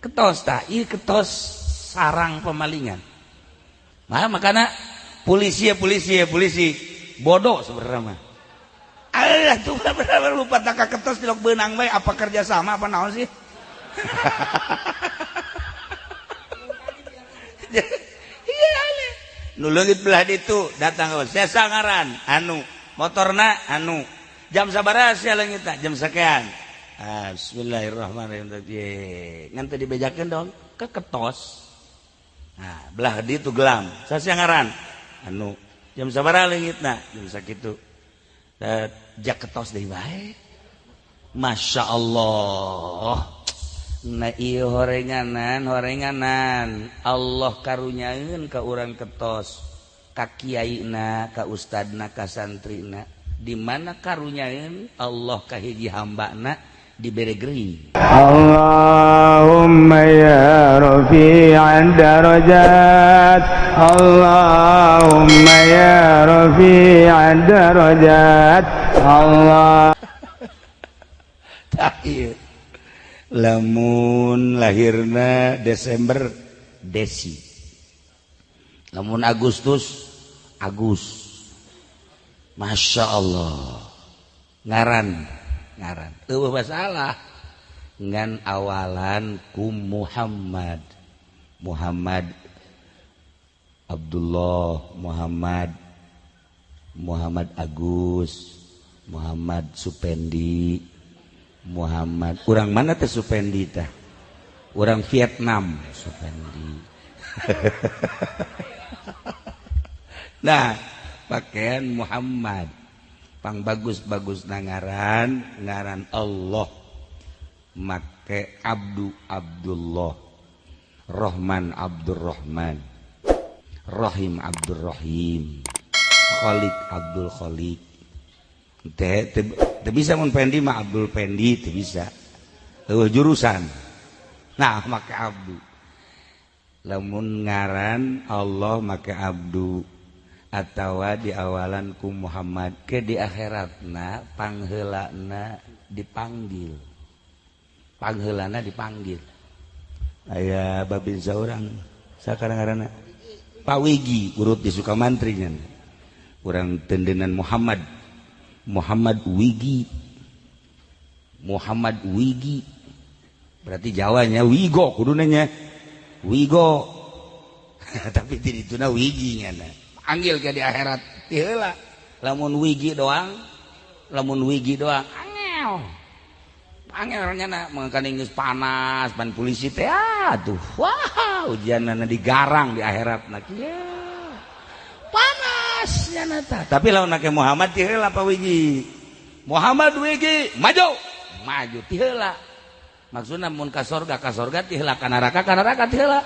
Ketos tah ieu ketos sarang pemalingan. Mah makana polisi ya polisi ya polisi bodoh sebenarnya mah. Alah tuh bener lupa tak ketos tilok beunang bae apa kerja sama apa naon sih? Iya ale. Nu leungit belah ditu datang ke saya sangaran anu motorna anu jam sabaraha sia leungitna jam sekian. Ah, bismillahirrahmanirrahim. Ngan teu dibejakeun dong ke ketos. Nah, belah ditu gelam. Sasia ngaran anu jam sabaraha leungitna jam sakitu. Jak ketos deui bae. Masya Allah. Nah ieu horenganan horenganan Allah karunyaeun ka urang ketos ka kiaina ka ustadna ka santrina di mana karunyaeun Allah ka hiji hambana dibere gering. Allahumma ya rafi'ad darajat, Allahumma ya rafi'ad darajat, Allah. Tah ieu lamun lahirna Desember Desi, lamun Agustus Agus. Masya Allah ngaran ngaran eueuh masalah ngan awalan ku Muhammad, Muhammad Abdullah, Muhammad Muhammad Agus, Muhammad Supendi, Muhammad urang mana teh Supendi tah? Urang Vietnam Supendi. Nah, pakaian Muhammad pang bagus-bagus na ngaran ngaran Allah make Abdu Abdullah, Rahman Abdurrahman, Rahim Abdurrahim, Khalik Abdul Khalik. Teh teu bisa mun Pendi mah Abdul Pendi teu bisa. Eueuh jurusan. Nah, make Abdu. Lamun ngaran Allah make Abdu atawa di awalan ku Muhammad ke di akhiratna pangheulana dipanggil. Pangheulana dipanggil. Aya babinsa urang sakarang ngaranna Pak Wigi urut di Sukamantri nya. Urang tendenan Muhammad Muhammad Wigi, Muhammad Wigi berarti Jawanya Wigo kuduna nya Wigo. Tapi di dituna Wigi nya panggil ke di akhirat ti heula lamun Wigi doang, lamun Wigi doang angel angel nya na mangkana geus panas pan polisi teh aduh wah ujianna digarang di akhiratna kieu panas nya tah. Tapi lamun make Muhammad ti heula Pak Wigi, Muhammad Wigi maju maju ti heula maksudna mun ka sorga ti heula ka neraka ti heula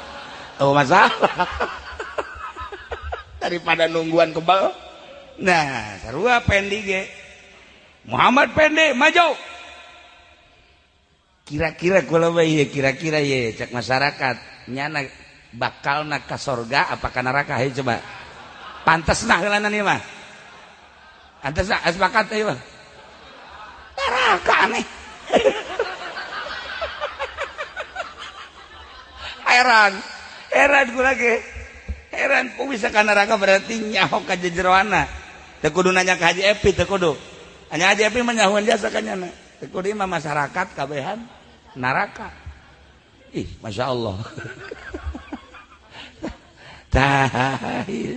oh masalah daripada nungguan kebal. Nah sarua Pendi ge Muhammad Pendi maju kira-kira kula bae kira-kira ye cek masyarakat nyana bakalna ka sorga apa ka neraka hayu coba pantes nah heulanan ieu mah pantes nah sepakat ieu mah neraka aneh. Heran heran kula ge heran kok bisa ka neraka berarti nyaho ka jejeroana teu kudu nanya ka Haji Epi teu kudu hanya Haji Epi mah nyahoan jasa ka nyana teu kudu mah masyarakat kabehan neraka. Ih Masya Allah. Tah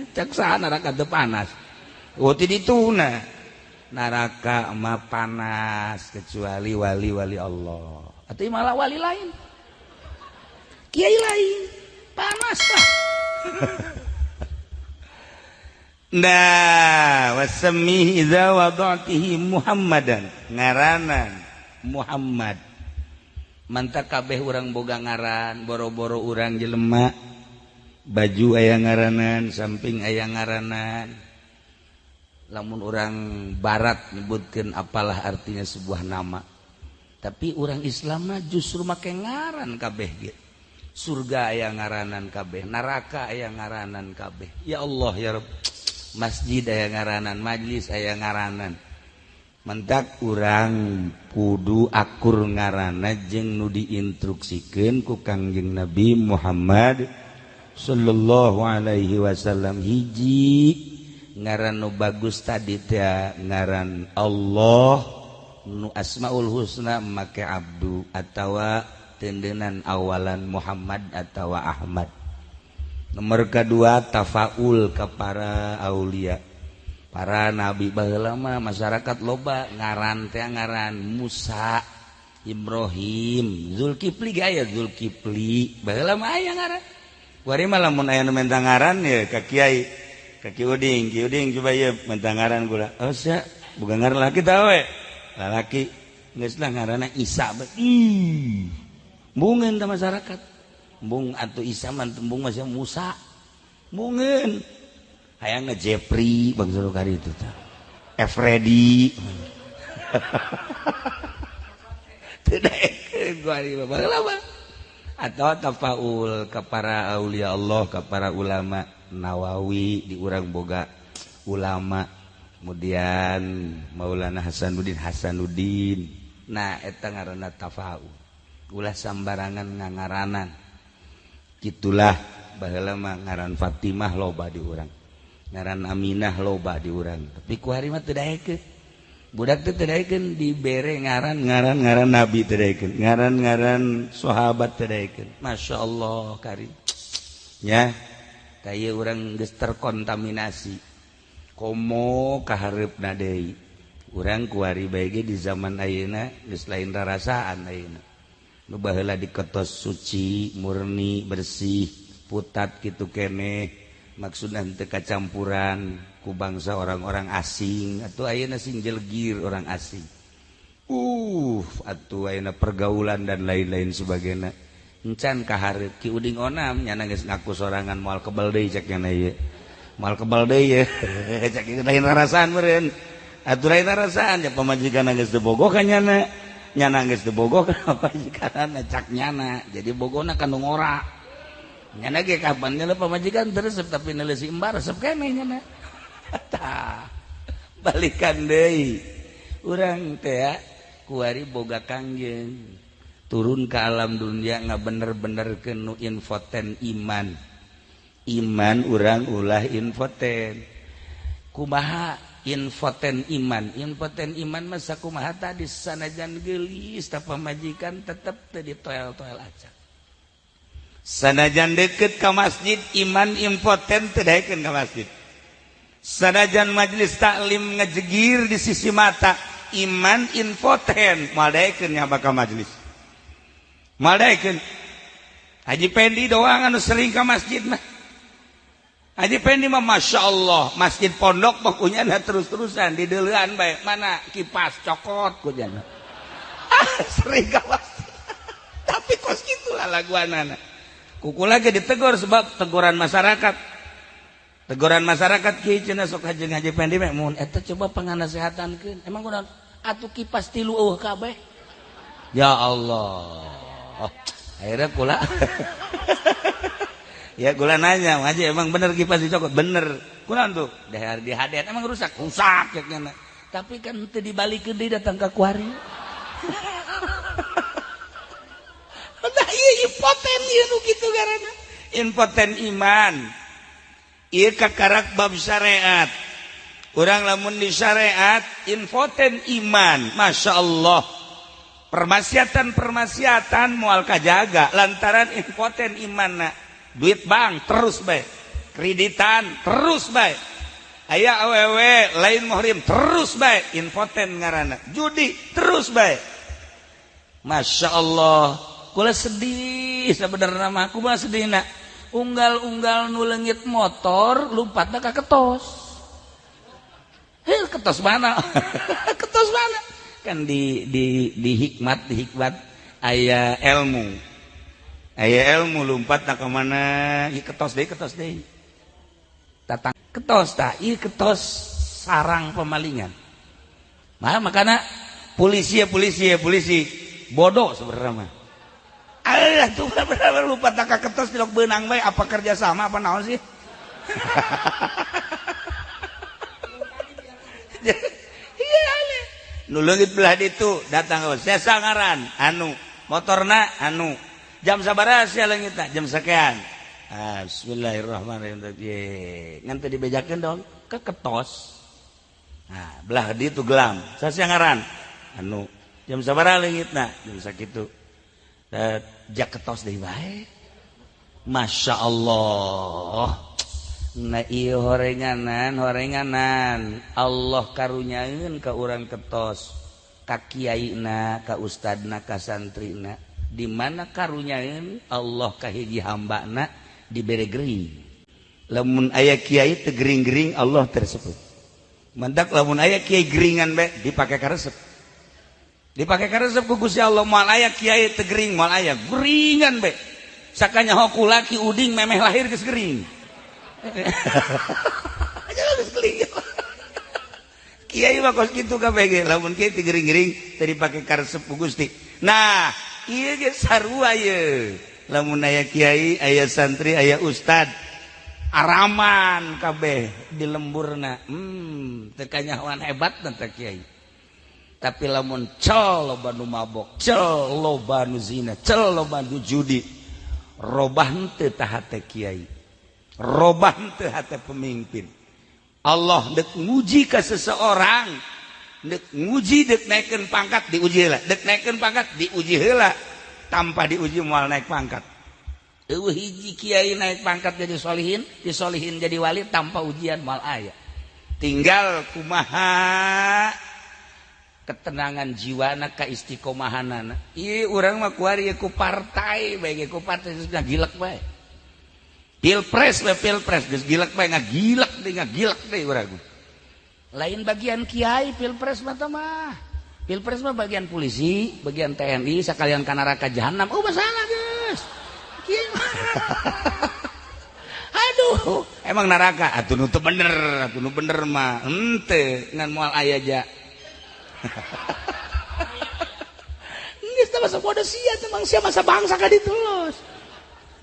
cek saha neraka teu panas oh ti dituna neraka mah panas kecuali wali-wali Allah atau malah wali lain kiai lain panas lah. Nah wasmi idza wada'tihi Muhammadan ngaranan Muhammad mantap kabeh urang boga ngaran boro-boro urang jelema baju aya ngaranan samping aya ngaranan lamun urang barat nyebutkeun apalah artinya sebuah nama tapi urang Islam mah justru make ngaran kabeh ge. Surga aya ngaranan kabeh, neraka aya ngaranan kabeh. Ya Allah ya Rabb. Masjid aya ngaranan, majlis aya ngaranan. Mentak urang kudu akur ngaranna jeung nu diinstruksikeun ku Kangjeng Nabi Muhammad sallallahu alaihi wasallam. Hiji ngaran nu bagus tadi teh ngaran Allah nu Asmaul Husna, make Abdu atawa tendenan awalan Muhammad atawa Ahmad. Nomor kedua, tafaul ke para aulia, para nabi. Baheula mah masyarakat loba ngaran teh ngaran Musa, Ibrahim, Zulkifli ge aya Zulkifli. Baheula mah aya ngaran. Kuari mah lamun aya nu menta ngaran ya ka kiai, ka Ki Uding, "Ki Uding, coba ieu menta ngaran kula." "Oh, sia boga ngaran laki tah we?" "Lalaki." "Geus lah, ngaranna Isa." Ih, bungeun teh masyarakat. Embung atuh Isa mah, embung masih Musa. Bungeun. Hayangna Jepri bangsa nu kari itu tah. Efredi. Teu daekeun kuari mah baheula mah. Atau tafaul ke para aulia Allah, ke para ulama. Nawawi di urang boga ulama, kemudian Maulana Hasanuddin, Hasanuddin. Nah, eta ngaranna tafaul, ulah sambarangan ngangaranan. Gitulah, baheula mah ngaran Fatimah loba di urang, ngaran Aminah loba di urang, tapi ku hari mah teu daekeun. Budak teh teu daekeun dibere ngaran ngaran ngaran nabi, teu daekeun ngaran ngaran sahabat, teu daekeun. Masya Allah karim ya, kaya urang geus terkontaminasi. Komo kahareupna deui urang kuari bae ge di zaman ayeuna geus lain rarasaan. Ayeuna nu baheula diketos suci, murni, bersih, putat kitu keneh, maksudna teu kacampuran ku bangsa orang-orang asing atau ayeuna sing jelgir orang asing, atuh ayeuna pergaulan dan lain-lain sebagainya. Encan kahareup Ki Uding Onam nyana geus ngaku sorangan, moal kebal deui cek nyana ieu, moal kebal deui ye cek ieu. Lain rarasaan meureun atuh, lain rarasaan ya. Pamajikan geus teu bogoh ka nyana, nyana geus teu bogoh ka pamajikan cak nyana. Jadi bogona ka nu ngora. Nyana ge kapan nyana pamajikan teu resep, tapi neuleuh si embar resep keneh nyana. Tah, balikan deui urang teh kuari boga Kangjeng turun ke alam dunia nggak bener-bener kenu impoten iman. Iman urang ulah impoten. Kumaha impoten iman? Impoten iman masa kumaha tadi? Sanajan gelis tak pamajikan tetep teu ditoel-toel aja. Sanajan deket ke masjid, iman impoten, teu daekeun ka masjid. Sanajan majelis taklim ngejegir di sisi mata, iman impoten, moal daekeun nyaba ka majelis, moal daekeun. Haji Pendi doang anu sering ke masjid mah. Haji Pendi mah masya Allah, masjid pondok pokoknya ada terus-terusan di deulean bae. Mana kipas cokot ku jana. Ah, sering ke masjid, tapi kos gitulah laguanana. Kuku lagi ditegur sebab teguran masyarakat, teguran masyarakat, "Ki," cenah, "sok haji Haji Pendi mah mun eta coba panganasehatankeun." "Emang kunaon atuh?" "Kipas tilu eueuh kabeh." Ya Allah, akhirnya kula ya kula nanya, "Haji, emang bener kipas dicokot?" "Bener." "Kunaon tuh?" "Dahar di hadean." "Emang rusak?" "Rusak," cek. Tapi kan teu dibalikeun deui datang ka kuari. Nah, ieu impoten, ieu nu kitu garana impoten iman. Ieu kakarak bab syariat. Urang lamun di syariat impoten iman, masya Allah, permaksiatan-permaksiatan moal kajaga lantaran impoten iman. Duit bank terus bae, kreditan terus bae, aya awewe lain muhrim terus bae, impoten ngaranna. Judi terus bae. Masya Allah, kula sedih sebenarnya mah. Aku mah sedih nak unggal-unggal nu leungit motor lompatna ka ketos. Heh, ketos mana? Ketos mana? Kan di hikmat, di hikmat aya ilmu, aya ilmu. Lompat ke mana? Ieu ketos deui, ketos deui, tatang ketos. Tah, ieu ketos sarang pemalingan mah. Makana polisi ya, polisi ya, polisi bodoh sebenarnya mah. Allah tuh, bener lupa tak ketos tilok beunang bae. Apa kerja sama apa naon sih? Iya, aneh. Nu leungit belah ditu datang ke saya ngaran anu, motorna anu, jam sabaraha sia leungitna? Jam sekian. Ah, bismillahirrahmanirrahim. Ye, ngan teu dibejakeun dong ke ketos. Nah, belah ditu gelam. Saha ngaran anu, jam sabaraha leungitna? Jam sakitu. Jak ketos deui bae. Masya Allah. Nah, ieu horenganan horenganan Allah karunyaeun ka urang ketos, ka kiaina, ka ustadna, ka santrina. Di mana karunyaeun Allah ka hiji hambana dibere gering. Lamun aya kiai teu gering-gering, Allah tersebut mantak. Lamun aya kiai geringan bae, dipake karesep, dipake karesep ku Gusti Allah. Moal aya kiai teu gering, moal aya geringan bae. Sakanya hoku laki uding memeh lahir geus gering. Geus gering. Kiai mah kos kitu kabeh ge. Lamun kiai teu gering-gering, teu dipake karesep ku Gusti. Nah, ieu ge sarua ye. Lamun aya kiai, aya santri, aya ustad, araman kabeh di lemburna, teu kanyahoan hebat teh kiai. Tapi lamun cel loba nu mabok, cel loba nu zina, cel loba nu judi, robah henteu tah hate kiai, robah henteu hate pemimpin. Allah dek nguji ke seseorang, dek nguji, dek naikkeun pangkat, diuji heula. Dek naikkeun pangkat, diuji heula. Tanpa diuji moal naik pangkat. Eueuh hiji kiai naik pangkat jadi solihin, disolihin jadi wali tanpa ujian, moal aya. Tinggal kumaha ketenangan jiwana, kaistiqomahanana. Ieu urang mah kuari ku partai bae ge, ku partai geus ngagilek bae. Pilpres we, pilpres geus gilek bae, ngagilek deui, ngagilek deui urang. Lain bagian kiai pilpres mah mah. Pilpres mah bagian polisi, bagian TNI, sekalian ka neraka jahanam. Oh, masalah geus. Kiai mah. Aduh, emang neraka atuh nu teu bener, atuh nu bener mah henteu ngan moal aya ja. Geus teh masa bodoh sia teh, mang sia masa bangsa ka ditu los.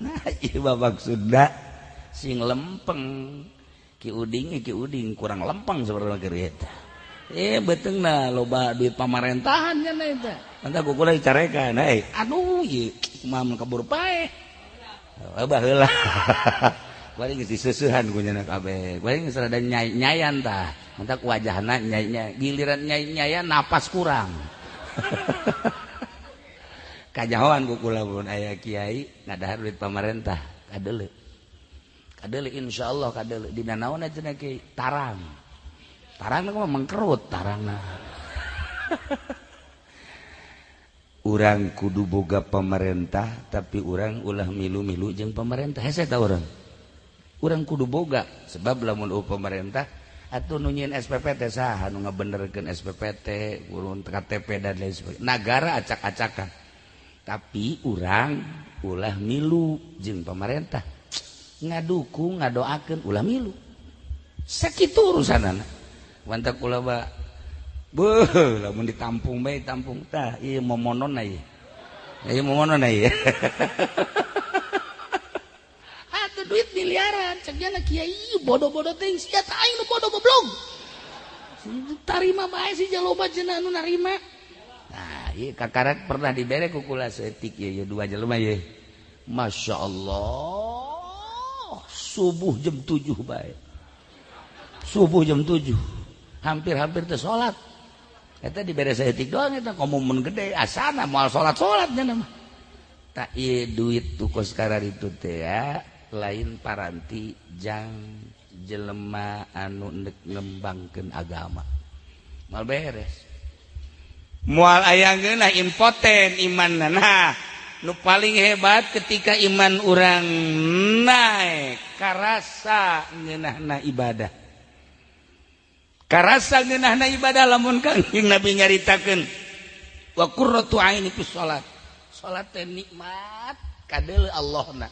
Nah, ieu mah maksudna sing lempeng. Ki Uding, Ki Uding kurang lempeng sebenarnya keur eta. Eh, beuteungna loba duit pamarentahan nya eta. Mantap ku kula dicarekan, eh. Aduh, ieu kumaha mun kabur paeh. Oh, baheula. Kuari geus diseusehan ku nya kabeh. Kuari geus rada nyayan tah. Mantak wajahna nyai, giliran nyai nyayan napas kurang. Kajahoan ku kula mun aya kiai ngadahar duit pamarentah, kadeuleu. Kadeuleu, insyaallah kadeuleu. Dina naon cenah kiai? Tarang. Tarang mah mengkerut tarangna. Urang kudu boga pemerintah, tapi urang ulah milu-milu jeung pemerintah. Hese ta urang? Urang kudu boga, sebab lamun pemerintah atuh nu nyieun SPPT saha, nu ngabenerkeun SPPT, urun KTP dan lain sebagainya. Nagara acak-acakan. Tapi urang ulah milu jeung pemerintah. Ngadukung, ngadoakeun, ulah milu. Sakitu urusanana. Mantap kula ba. Beuh, lamun ditampung bae tampung tah, ieu momonon ieu. Ieu momonon ieu. Atuh duit miliaran, cek jana kiai bodoh-bodoh teh sia tah, aing nu bodoh goblok. Tarima bae si jaloba cenah anu narima. Nah, ieu kakarak pernah dibere ku kula saeutik ieu, dua jelema ieu. Masya Allah, subuh jam 7 bae. Subuh jam 7. Hampir-hampir teu salat. Eta dibere saeutik doang eta komo mun gede asana moal salat-salat nya mah. Tak ieu duit tuh kos itu teh ya, lain paranti jang jelema anu ndek ngembangkeun agama. Moal beres. Moal aya ngeunah, impoten imanna. Nah, nu paling hebat ketika iman urang naik, karasa ngeunahna ibadah. Karasa ngeunahna ibadah lamun Kangjeng Nabi nyaritakeun wa qurratu aini fi salat. Salat teh nikmat kadeuleu Allahna.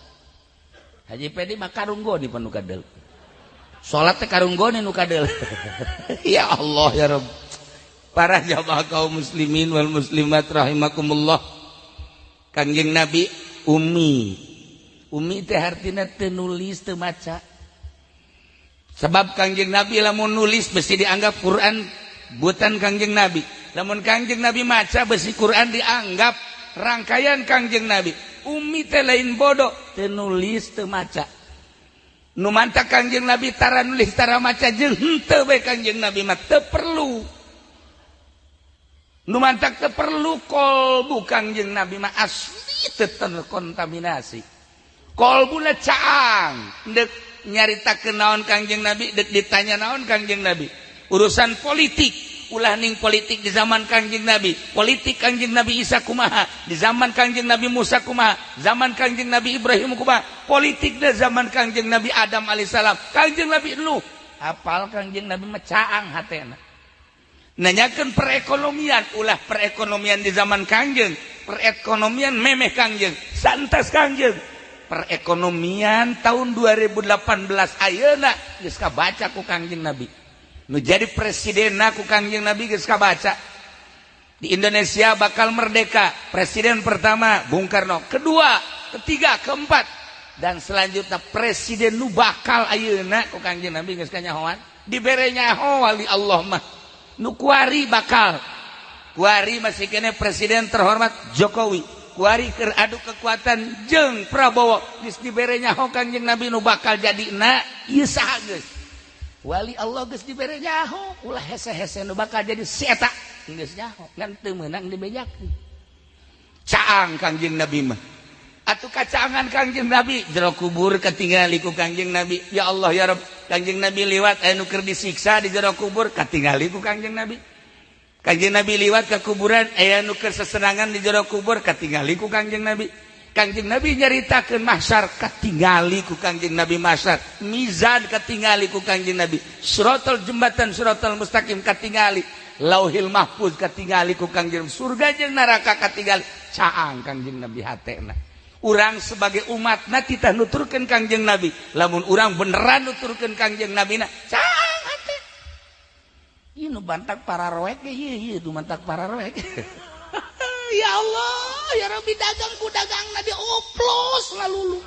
Haji Pedi mah karunggoni panu kadeuleu. Salat teh karunggoni nu kadeuleu. Ya Allah ya Rabb. Para jamaah kaum muslimin wal muslimat rahimakumullah. Kangjeng Nabi umi. Umi teh hartina teu nulis, teu maca. Sebab Kangjeng Nabi lamun nulis mesti dianggap Quran buatan Kangjeng Nabi. Lamun Kangjeng Nabi maca besi Quran dianggap rangkaian Kangjeng Nabi. Umi teh lain bodoh, teu nulis teu maca. Nu mantak Kangjeng Nabi tara nulis tara maca jeung henteu bae Kangjeng Nabi mah teu perlu. Nu mantak teu perlu kolbu Kangjeng Nabi mah asli teu terkontaminasi. Kolbuna caang, deuk nyaritakeun naon Kangjeng Nabi, deuk ditanya naon Kangjeng Nabi. Urusan politik, ulah ning politik di zaman Kangjeng Nabi, politik Kangjeng Nabi Isa kumaha, di zaman Kangjeng Nabi Musa kumaha, zaman Kangjeng Nabi Ibrahim kumaha, politik di zaman Kangjeng Nabi Adam alaihissalam, Kangjeng Nabi Nuh, apal Kangjeng Nabi mah caang hatena. Nanyakeun perekonomian, ulah perekonomian di zaman Kangjeng, perekonomian memeh Kangjeng, santas Kangjeng. Perekonomian tahun 2018 ayeuna geus kabaca ku Kangjeng Nabi. Nu jadi presiden ku Kangjeng Nabi geus kabaca. Di Indonesia bakal merdeka. Presiden pertama Bung Karno, kedua, ketiga, keempat, dan selanjutnya presiden nu bakal ayeuna ku Kangjeng Nabi geus kanyahoan. Dibere nyaho wali Allah mah. Nu kuari bakal. Kuari masih kene presiden terhormat Jokowi. Kuari keur adu kekuatan jeung Prabowo geus dibere nyaho Kangjeng Nabi nu bakal jadina ieu saha geus. Wali Allah geus dibere nyaho, ulah hese-hese nu bakal jadi si eta geus nyaho, ngan teu meunang dibejakeun. Caang Kangjeng Nabi mah. Atuh kacaangan Kangjeng Nabi jero kubur katingali ku Kangjeng Nabi. Ya Allah ya Rabb, Kangjeng Nabi liwat aya nu keur disiksa di jero kubur katingali ku Kangjeng Nabi. Kangjeng Nabi liwat ke kuburan aya nu keur sesenangan di jero kubur katingali ku Kangjeng Nabi. Kangjeng Nabi nyaritakeun mahsyar katingali ku Kangjeng Nabi mahsyar, mizan katingali ku Kangjeng Nabi, siratal jembatan siratal mustaqim katingali, lauhil mahfuz katingali ku Kangjeng, surga jeung neraka katingali. Caang Kangjeng Nabi hatena. Urang sebagai umatna titah nuturkeun Kangjeng Nabi, lamun urang beneran nuturkeun Kangjeng Nabi na caang hate. Ieu nu bantak pararoek ge ieu ieu nu mantak pararoek. Ya Allah, ya Rabbi, dagang ku dagang na dioplos lalulu.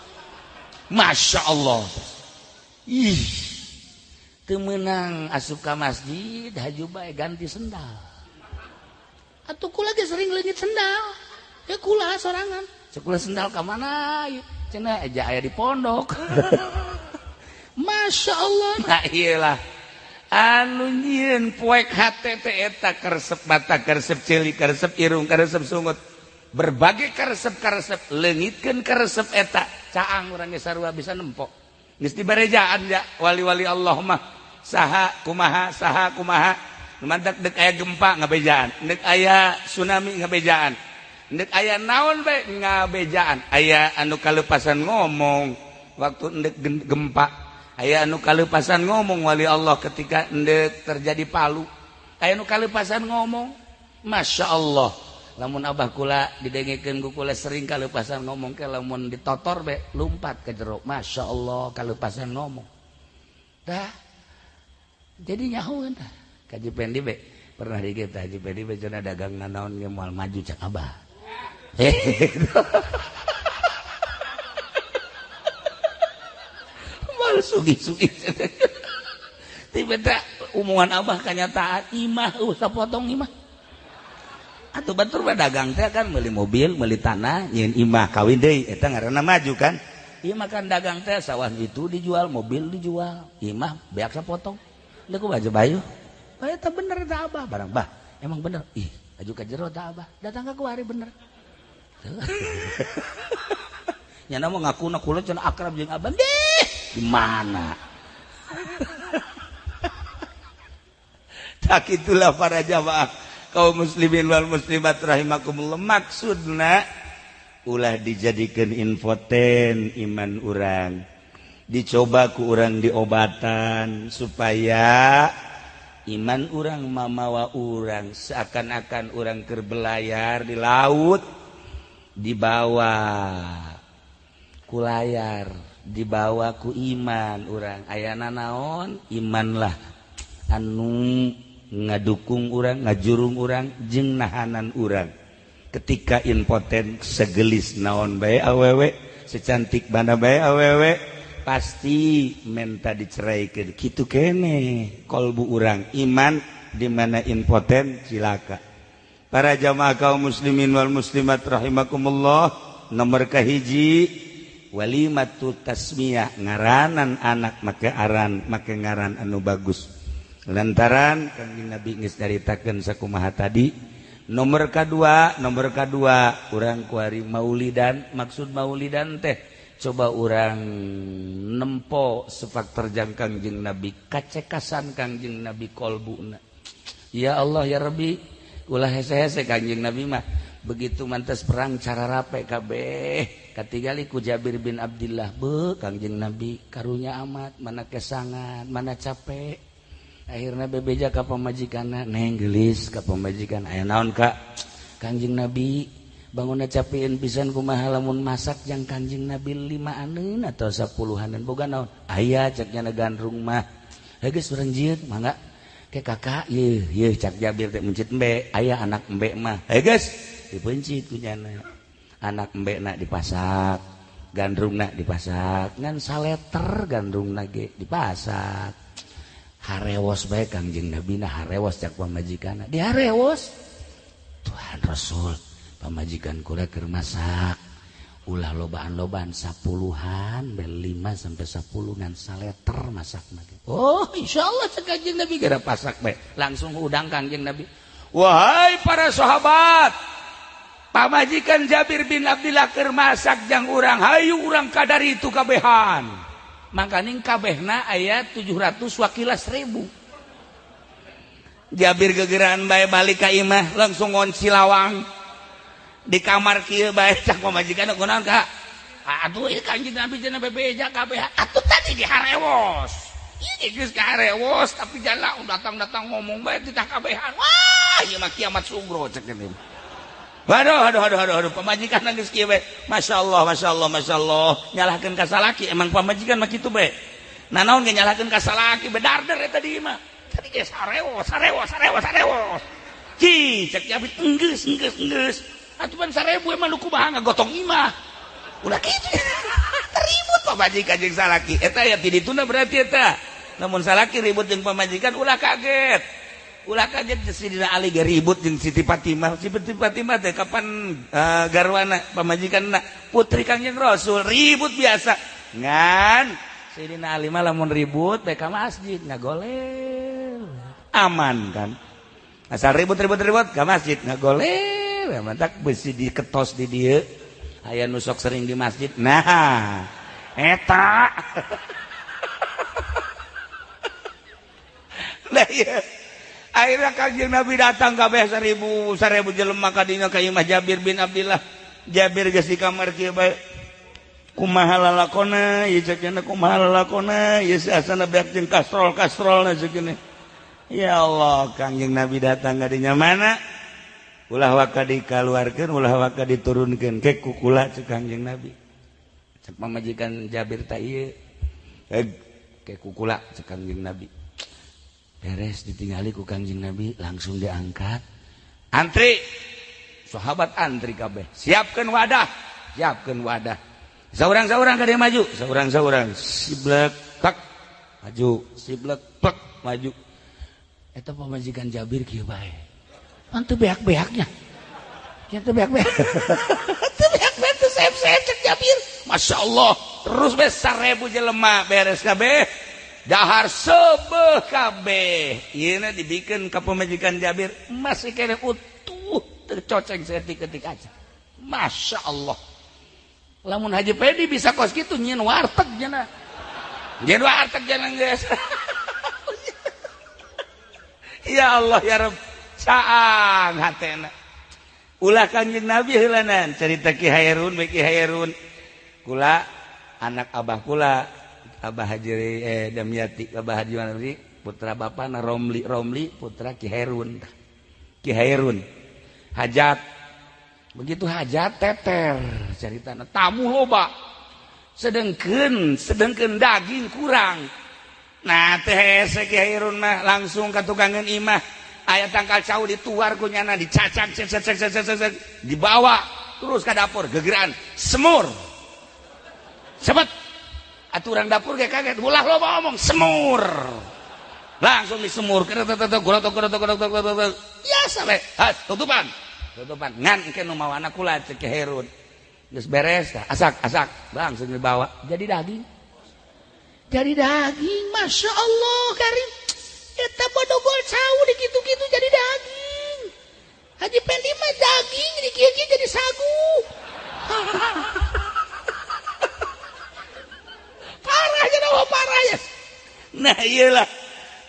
Masya Allah. Ih, teu meunang asup ka masjid haju bae ganti sendal. Atuh kula ge sering leungit sendal. Ya kula sorangan. Cek kula sendal ka mana ieu? Cenah aja aya di pondok. Masya Allah. Nah iyalah. Anu nyieun poek hate teh eta karesep mata, karesep ceuli, karesep irung, karesep sungut, berbagai karesep-karesep, leungitkeun karesep eta caang urang ge sarua bisa nempo. Geus dibarejaan ja wali-wali Allah mah saha kumaha saha kumaha. Nu mantak deuk aya gempa ngabejaan, deuk aya tsunami ngabejaan, deuk aya naon bae ngabejaan. Aya anu kalepasan ngomong waktu endek gempa, aya anu kalepasan ngomong wali Allah ketika endek terjadi palu, aya anu kalepasan ngomong. Masya Allah, lamun abah kula didengekeun ku kula sering kalepasan ngomong ke lamun ditotor be lumpat ke jero. Masya Allah, kalepasan ngomong dah jadi nyahoeun. Tah Kaji Pendi be pernah di kita Haji Pendi be cenah dagang nanaon ge moal maju cak abah. Sugi-sugi tiba-tiba omongan abah kenyataan imah sapotong imah atau batur mah dagang teh kan beli mobil, beli tanah, nyieun imah, kawin deui, eta ngaranna maju kan. Imah kan dagang teh sawah itu dijual, mobil dijual, imah beak sapotong. Deuk ku baju bayu. Bae eta bener eta abah barang bah. Emang bener. Ih, aju ka jero ta abah. Datang ka kuari bener. Nyana mau ngaku na kula cenah akrab jeung abah. Deh, di mana? Tak itulah para jamaah kaum muslimin wal muslimat rahimakumullah, maksudna ulah dijadikan infoten iman urang, dicoba ku urang diobatan supaya iman urang mamawa urang seakan-akan urang keur belayar di laut, dibawa ku layar, dibawa ku iman urang. Ayana naon imanlah anu ngadukung urang, ngajurung urang jeung nahanan urang ketika impoten. Segelis naon bae awewe, secantik mana bae awewe, pasti menta diceraikan. Kitu kene kolbu urang, iman di mana impoten cilaka. Para jamaah kaum muslimin wal muslimat rahimakumullah, nomor kahiji walimatu tasmiyah, ngaranan anak make aran, make ngaran anu bagus. Lantaran Kangjeng Nabi geus nyaritakeun sakumaha tadi. Nomor kadua, nomor kadua urang kuari maulidan. Maksud maulidan teh coba urang nempo sepak terjang Kangjeng Nabi, kacekasan Kangjeng Nabi kolbuna. Ya Allah ya Rabbi, ulah hese-hese Kangjeng Nabi mah begitu mantas perang cara rape kabeh. Katingali ku Jabir bin Abdillah, be Kangjeng Nabi karunya amat, mana kesangan, mana capek. Akhirnya bebeja ka pamajikanna, neng geulis ka pamajikan, aya naon Kak? Kangjeng Nabi bangunna capeun pisan, kumaha lamun masak jang Kangjeng Nabi 5-aneun atau 10-aneun, boga naon? Aya cek nya gandrung mah. Heuh geus urang jieun mangga. Ke kakak yeuh yeuh cak Jabir teh mencit embe, aya anak embe mah. Heuh geus dipencit ku nyana. Anak embe na dipasak, gandrungna dipasak, ngan saleter gandrungna ge dipasak. Harewos bae Kangjeng Nabi na harewos cak pamajikanna. Diharewos. Tuhan Rasul, pamajikan kula keur masak. Ulah lobaan-lobaan 10-an, bel 5 sampai 10 ngan saleter masakna ge. Oh, insyaallah cek Kangjeng Nabi gara pasak bae. Langsung udang Kangjeng Nabi. Wahai para sahabat, pamajikan Jabir bin Abdillah keur masak jang urang, hayu urang kadar itu kabehan. Makaning kabehna aya 700 wakila 1000. Jabir gegeran bae balik ka imah langsung ngonci lawang. Di kamar kieu bae cak pamajikan kunaon Kak? Atuh ieu Kangjeng Nabi cenah bebeja kabeh. Atuh tadi diharewos. Ieu geus kaharewos tapi jala datang-datang ngomong bae titah kabehan. Wah, ieu mah kiamat sugro cek gini. Waduh, aduh, aduh, aduh, aduh, pamajikan geus kieu bae. Masya Allah, Masya Allah, Masya Allah. Nyalahkeun ka salaki, emang pamajikan mah kitu bae. Nah, naon ge nyalahkeun ka salaki, bedarder eta di imah. Tadi ge sarewos, sarewos, sarewos, sarewos. Ki, cek Jabir, enggeus, enggeus, enggeus. Atuh pan 1000 emang nu kumaha ngagotong imah. Ulah kitu. Ribut pamajikan jeung salaki. Eta ya ti dituna berarti eta. Namun salaki ribut jeung pamajikan ulah kaget. Ulah kaget Sidina Ali ge ribut jeung Siti Fatimah. Siti Fatimah teh kapan garwana pamajikanna putri Kangjeng Rasul ribut biasa. Ngan Sidina Ali mah lamun ribut bae ka masjid ngagolel. Aman kan? Asal ribut-ribut-ribut ka masjid ngagolel. Mantak besi diketos di dieu. Aya nu sok sering di masjid. Nah, eta. Nah, iya. Akhirnya Kangjeng Nabi datang kabeh 1000 1000 jelema ka dinya ka imah Jabir bin Abdillah. Jabir geus di kamar kieu bae. Kumaha lalakona ieu cek cenah, kumaha lalakona ieu asana beak jeung kastrol-kastrolna cek cenah. Ya Allah, Kangjeng Nabi datang ka dinya mana? Ulah waka dikaluarkeun, ulah waka diturunkeun ke kukula cek Kangjeng Nabi. Cek pamajikan Jabir ta ieu. Ke kukula cek Kangjeng Nabi. Beres ditinggali ku Kangjeng Nabi langsung diangkat. Antri. Sahabat antri kabeh. Siapkeun wadah, siapkeun wadah. Saurang-saurang ka dieu maju, saurang-saurang siblek pak maju, siblek pak maju. Eta pamajikan Jabir kieu bae. Pan teu beak-beaknya. Nya teu beak-beak. Teu beak-beak teu seep-seep cek Jabir. Masya Allah, terus beres 1000 jelema beres kabeh. Dahar sebeh kabeh. Ieu dibikin ka pamajikan Jabir masih kene utuh tercoceng seetik-etik aja. Masya Allah. Lamun Haji Pedi bisa kos kitu nyieun warteg cenah. Nyieun warteg cenah geus. Ya Allah ya Rabb, caang hatena. Ulah Kangjeng Nabi heulanan cerita Ki Hairun bae Ki Hairun. Kula anak abah kula Abah Haji Damyati, Abah Haji Manabi, putra bapana Romli, Romli putra Ki Hairun. Ki Hairun hajat. Begitu hajat teter ceritana tamu loba. Sedengkeun sedengkeun daging kurang. Nah teh hese Ki Hairun mah langsung ka tukangeun imah. Aya tangkal cau dituar ku nyana dicacak cek cek cek cek cek dibawa terus ka dapur gegeran semur. Cepet aturan dapur kayak kaget ulah loba omong semur. Langsung disemur. Biasa we. Tutupan. Tutupan. Ngan engke nu mawana kula cek Herun. Geus beres, asak asak langsung dibawa. Jadi daging. Jadi daging, Masya Allah karim. Eta bodogol cau dikitu-kitu jadi daging. Haji Pendi mah daging dikieu-kieu jadi sagu. Parah jadi parah ya. Nah iyalah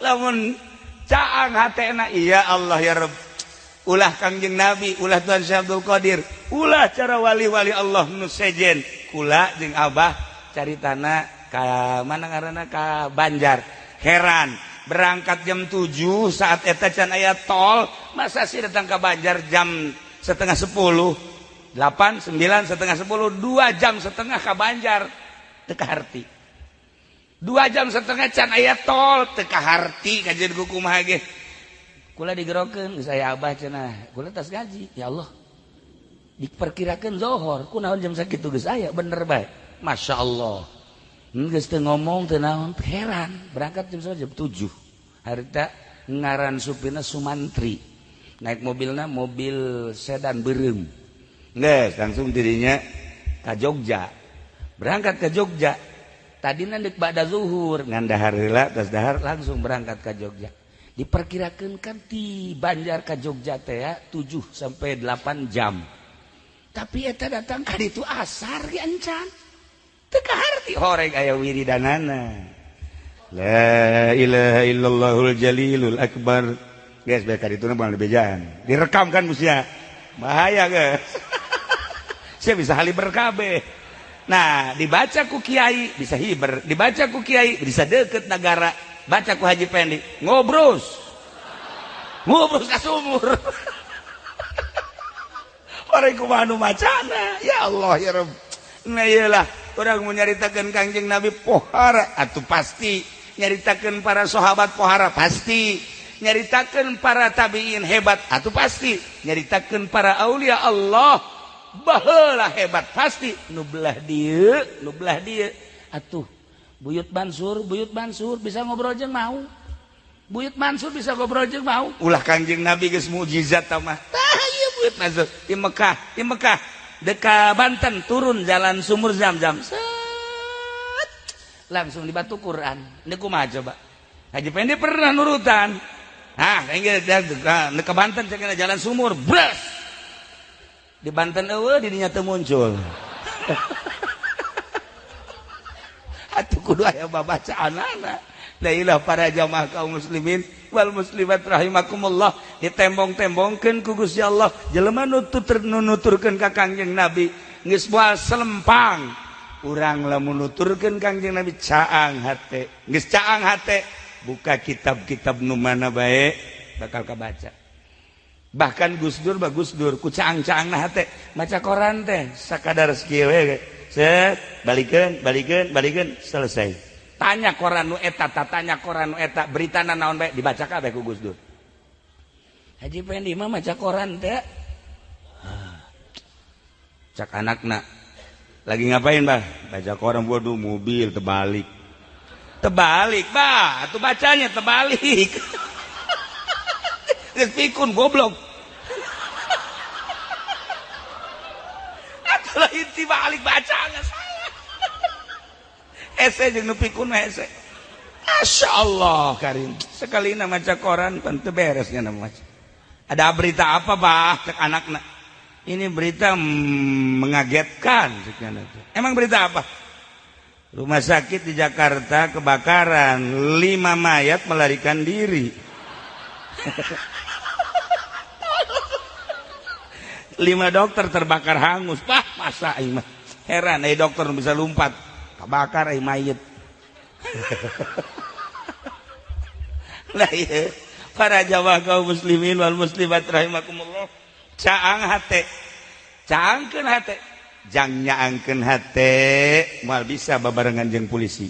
lamun caang hatena iya Allah ya Rabb. Ulah Kangjeng Nabi, ulah Tuhan Syekh Abdul Qadir, ulah cara wali-wali Allah nu sejen. Kula jeung Abah cari tanah ka mana ngaranna ka Banjar. Heran, berangkat jam 7 saat eta can aya tol, masa sih datang ke Banjar jam 9:30, 8, 9, 9:30, 2 jam setengah ka Banjar. Teu kaharti. 2 jam setengah can aya tol, teu kaharti kajian ku kumaha ge. Kula digerokeun geus aya abah cenah, kula tas gaji. Ya Allah. Diperkirakeun zohor, kunaon jam sakitu geus aya bener bae. Masya Allah. Geus teu ngomong teu naon, heran. Berangkat jam jam 7. Harita ngaran supirna Sumantri. Naik mobilna mobil sedan beureum. Geus langsung dirinya ka Jogja. Berangkat ke Jogja. Tadina deuk ba'da zuhur, ngan dahar heula, tas dahar langsung berangkat ke Jogja. Diperkirakan kan di Banjar ke Jogja teh ya 7 sampai 8 jam. Tapi eta datang ka ditu asar ge encan. Teu kaharti horeng aya wiridanana. La ilaha illallahul jalilul akbar. Geus bae ka ditu mah moal dibejaan. Direkam kan musia. Bahaya geus. Sia bisa haliber kabeh. Nah, dibaca ku kiai bisa hiber, dibaca ku kiai bisa deket negara. Baca ku Haji Pendi ngobrus ngobrus ka sumur. Orang kumaha nu macana ya Allah ya Rabb. Nah iyalah urang mau nyaritakeun Kangjeng Nabi pohara atuh pasti, nyaritakeun para sahabat pohara pasti, nyaritakeun para tabiin hebat atuh pasti, nyaritakeun para aulia Allah baheula hebat pasti. Nu belah dieu, nu belah dieu atuh Buyut Mansur bisa ngobrol jeung mau. Buyut Mansur bisa ngobrol jeung mau. Ulah Kangjeng Nabi geus mukjizat tah mah. Tah ieu Buyut Mansur di Mekah, di Mekah. Deka Banten turun jalan sumur Zam-Zam. Set. Langsung di batu Quran. Ini kumaha coba? Haji Pendi pernah nurutan. Hah, deka Banten cenah jalan sumur, bres. Di Banten eueuh di dinya teu muncul. Atuh kudu aya babacaanana. La ilah para jamaah kaum muslimin wal muslimat rahimakumullah, ditembong-tembongkeun ku Gusti Allah jelema nu nuturkeun ka Kangjeng Nabi geus moal selempang. Urang lamun nuturkeun Kangjeng Nabi caang hate, geus caang hate, buka kitab-kitab nu mana bae bakal kabaca. Bahkan Gus Dur bagus Dur ku caang-caangna hate maca koran teh sakadar sakieu we. Set, balikeun, balikeun, balikeun, selesai. Tanya koran nu eta, tanya koran nu eta, beritana naon bae dibaca kabeh ku Gus Dur. Haji Pendi mah maca koran teh. Cak anakna. Lagi ngapain, Bah? Baca koran, waduh mobil terbalik. Terbalik, Bah. Atuh bacanya terbalik. Geus pikun goblok. Atuh lain tibalik bacanya salah. Hese jeung nu pikun mah hese. Masya Allah karim. Sekali na maca koran tentu beresnya na maca. Ada berita apa bah cek anakna? Ini berita mengagetkan. Emang berita apa? Rumah sakit di Jakarta kebakaran, 5 mayat melarikan diri. 5 dokter terbakar hangus. Wah, masa aing mah. Heran ai dokter bisa lompat. Kebakar ai mayat. Lah ieu para jamaah kaum muslimin wal muslimat rahimakumullah. Caang hate. Caangkeun hate. Jang nyaangkeun hate moal bisa babarengan jeung polisi.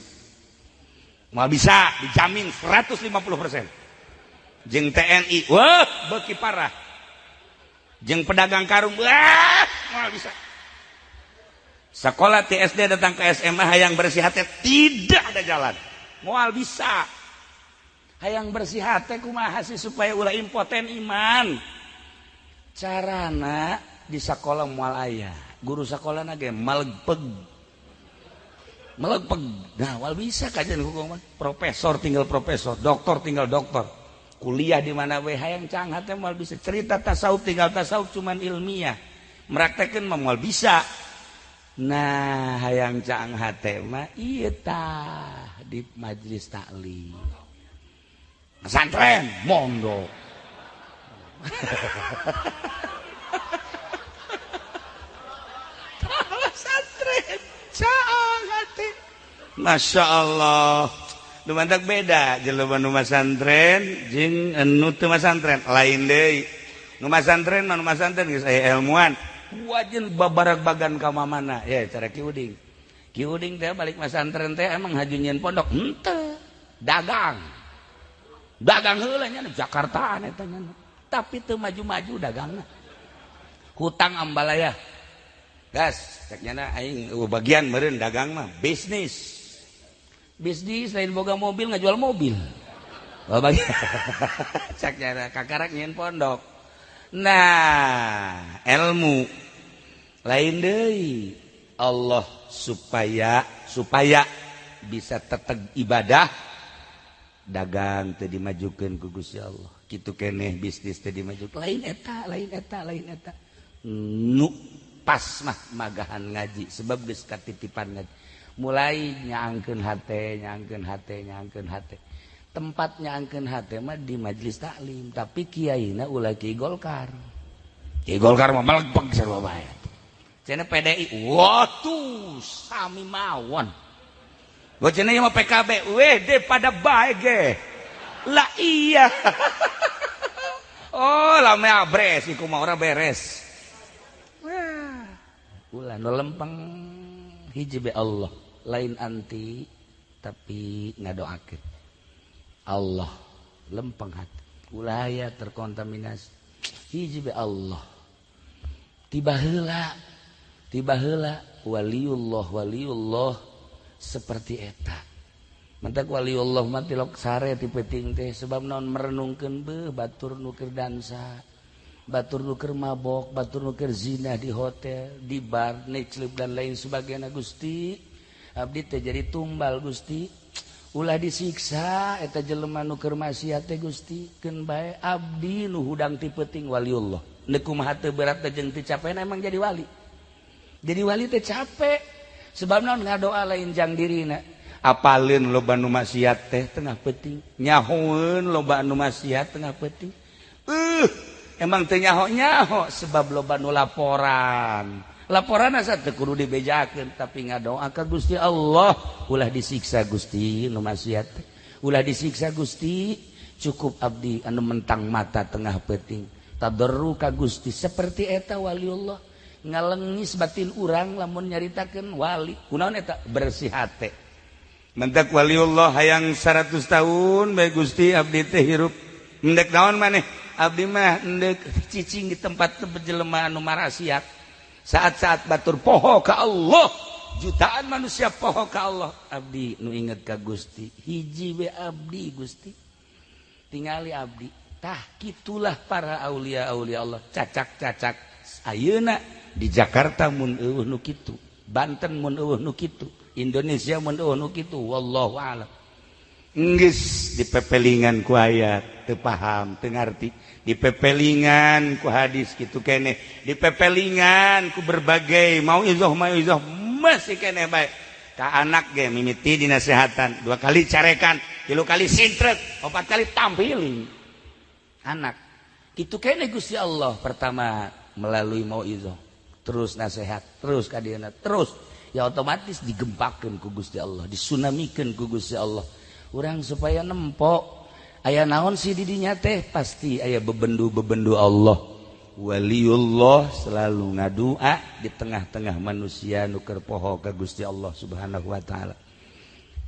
Moal bisa, dijamin 150%. Jeung TNI, wah beuki parah. Jeung pedagang karung, wah moal bisa. Sekolah TSD datang ke SMA hayang bersih hati, tidak ada jalan. Moal bisa. Hayang bersih hate kumaha sih supaya ulah impoten iman? Carana di sekolah moal aya, guru sekolah ge malegpeg melegpeg. Nah, wal bisa kajian hukum mah. Profesor tinggal profesor, doktor tinggal doktor, kuliah di mana we hayang caang hate moal bisa. Cerita tasawuf tinggal tasawuf, cuman ilmiah, meraktekeun mah moal bisa. Nah, hayang caang hate mah ieu tah di majelis taklim, pesantren, mondok. Pesantren caang hate, Masya Allah. Nu mantak beda jelema nu masantren jeung anu teu masantren lain deui. Nu masantren mah nu masantren geus aya ilmuan wajin babarak bagan ka mana ya cara Ki Uding. Ki Uding teh balik masantren teh emang haju nyieun pondok henteu, dagang dagang heula nya Jakartaan eta nya, tapi teu maju-maju dagangna, hutang ambalaya gas. Cek nyana aing bagian meureun dagang mah bisnis bisnis, lain boga mobil ngajual mobil. Oh, bagian cek nyana kakarak nyieun pondok. Nah, ilmu lain deui. Allah supaya supaya bisa tetap ibadah, dagang teu dimajukeun ku Gusti Allah kitu keneh, bisnis teu dimajukeun, lain eta, lain eta, lain eta. Nu pas mah magahan ngaji sebab geus katitipan ngaji, mulai nyaangkeun hate, nyaangkeun hate, nyaangkeun hate. Tempat nyaangkeun hate mah di majelis taklim, tapi kiaina ulah kiai Golkar. Kiai Golkar mah melegpeg sarua bae. Cenah PDI, waduh sami mawon. Gua cenah ieu mah PKB, weh deh pada bae ge. Lah iya. Oh, lame abres iku mah ora beres. Wah, ulah nu lempeng hiji be Allah, lain anti tapi ngadoakeun. Allah lempeng hati. Ulah aya terkontaminasi. Hiji be Allah. Tiba heula, tiba heula waliullah waliullah seperti eta. Mantak waliullah mah tilok sare ti peuting teh sebab naon? Merenungkeun beuh batur nu keur dansa, batur nu keur mabok, batur nu keur zina di hotel, di bar, nightclub dan lain sebagainya. Gusti, abdi teh jadi tumbal Gusti. Ulah disiksa eta jelema nu keur maksiat teh Gusti, keun bae abdi nu hudang ti peuting. Waliullah neuk kumaha teu berat teh jeung teu capek emang jadi wali. Jadi wali teh capek sebab naon? Ngadoa lain jang dirina, apaleun loba nu maksiat teh tengah peuting, nyahoeun loba nu maksiat tengah peuting. Emang teu nyaho-nyaho sebab loba nu laporan. Laporan asa teu kudu dibejakeun, tapi ngadoa ka Gusti Allah, ulah disiksa Gusti nu maksiat teh, ulah disiksa Gusti, cukup abdi anu mentang mata tengah peuting tadarru ka Gusti. Seperti eta waliullah, ngalengis batin urang lamun nyaritakeun wali. Kunaon eta? Bersih hate. Mentak waliullah hayang 100 tahun bae Gusti abdi teh hirup. Endek naon maneh? Abdi mah endek cicing di tempat jelema anu marasiat. Saat-saat batur poho ka Allah, jutaan manusia poho ka Allah, abdi nu inget ka Gusti. Hiji we abdi Gusti. Tingali abdi. Tah kitulah para aulia-aulia Allah, cacak-cacak ayeuna di Jakarta mun eueuh nu kitu, Banten mun eueuh nu kitu, Indonesia mun eueuh nu kitu, wallahu a'lam. Geus dipepelingan ku ayat teu paham, teu ngarti, dipepelingan ku hadis kitu keneh, dipepelingan ku berbagai mauizah mauizah masih keneh bae. Ka anak ge mimiti dinasehatan, dua kali carekan, tilu kali sintret, opat kali tampiling anak kitu keneh. Gusti Allah pertama melalui mauizah, terus nasihat, terus kadieuna, terus ya otomatis digempakeun ku Gusti Allah, disunamikeun ku Gusti Allah urang supaya nempok aya naon sih di dinya teh, pasti aya bebendu-bebendu Allah. Waliullah selalu ngadua di tengah-tengah manusia nu keur poho ka Gusti Allah Subhanahu wa taala.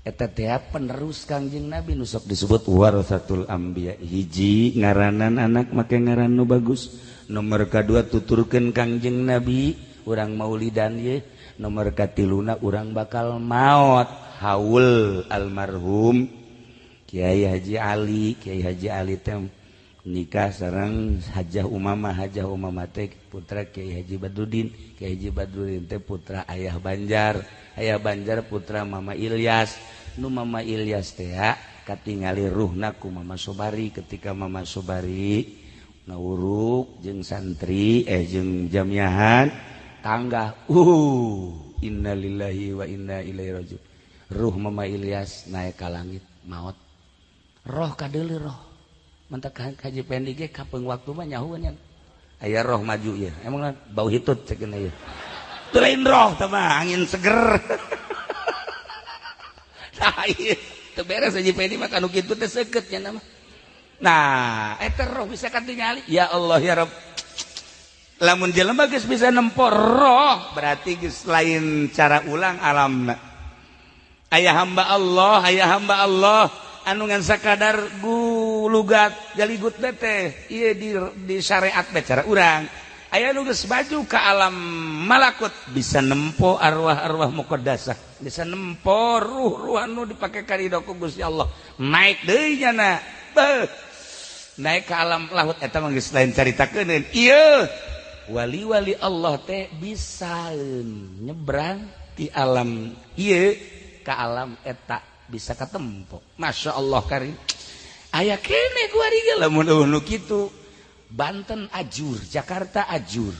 Eta teh penerus Kangjeng Nabi nu sok disebut warasatul anbiya. Hiji, ngaranan anak make ngaran nu bagus. Nomor kadua, tuturkeun Kangjeng Nabi urang maulidan ye. Nomor katiluna, urang bakal maot, haul almarhum. Kiai Haji Ali. Kiai Haji Ali teh nikah sareng Hajah Umamah. Hajah Umamah teh putra Kiai Haji Badrudin. Kiai Haji Badrudin teh putra Ayah Banjar. Ayah Banjar putra Mama Ilyas. Nu Mama Ilyas teh katingali ruhna ku Mama Sobari. Ketika Mama Sobari ngawuruk jeung santri, jeung jamiahan tangga, innalillahi wa inna ilaihi rajiun, ruh Mama Ilyas naik ka langit, maot roh kadeuleu roh. Mantak Haji Pendi ge kapeung waktu mah nyahueun nya aya roh maju ya, emang bau hitut ceuk ieu. Teu lain roh teh mah, angin seger. Nah, ieu teu beres. Haji Pendi mah kanu kitu teh seukeut nya mah. Nah, eta roh bisa katingali. Ya Allah ya Rabb, lamun jelema geus bisa nempo roh, berarti geus lain cara ulang alamna. Aya hamba Allah, aya hamba Allah anu ngan sakadar gulugat jaligut teh ieu di syariat teh cara urang. Aya nu geus maju ke alam malakut, bisa nempo arwah-arwah muqaddasah, bisa nempo ruh-ruh anu dipake karido ku Gusti Allah, naik deui nyana. Beuh, naik ke alam lahut. Eta mah geus lain caritakeun ieu. Wali-wali Allah teh bisa nyebrang di alam ieu ke alam eta, bisa katempo. Masya Allah karim, aya kene kuari ge lamun eueuh nu kitu. Banten ajur, Jakarta ajur.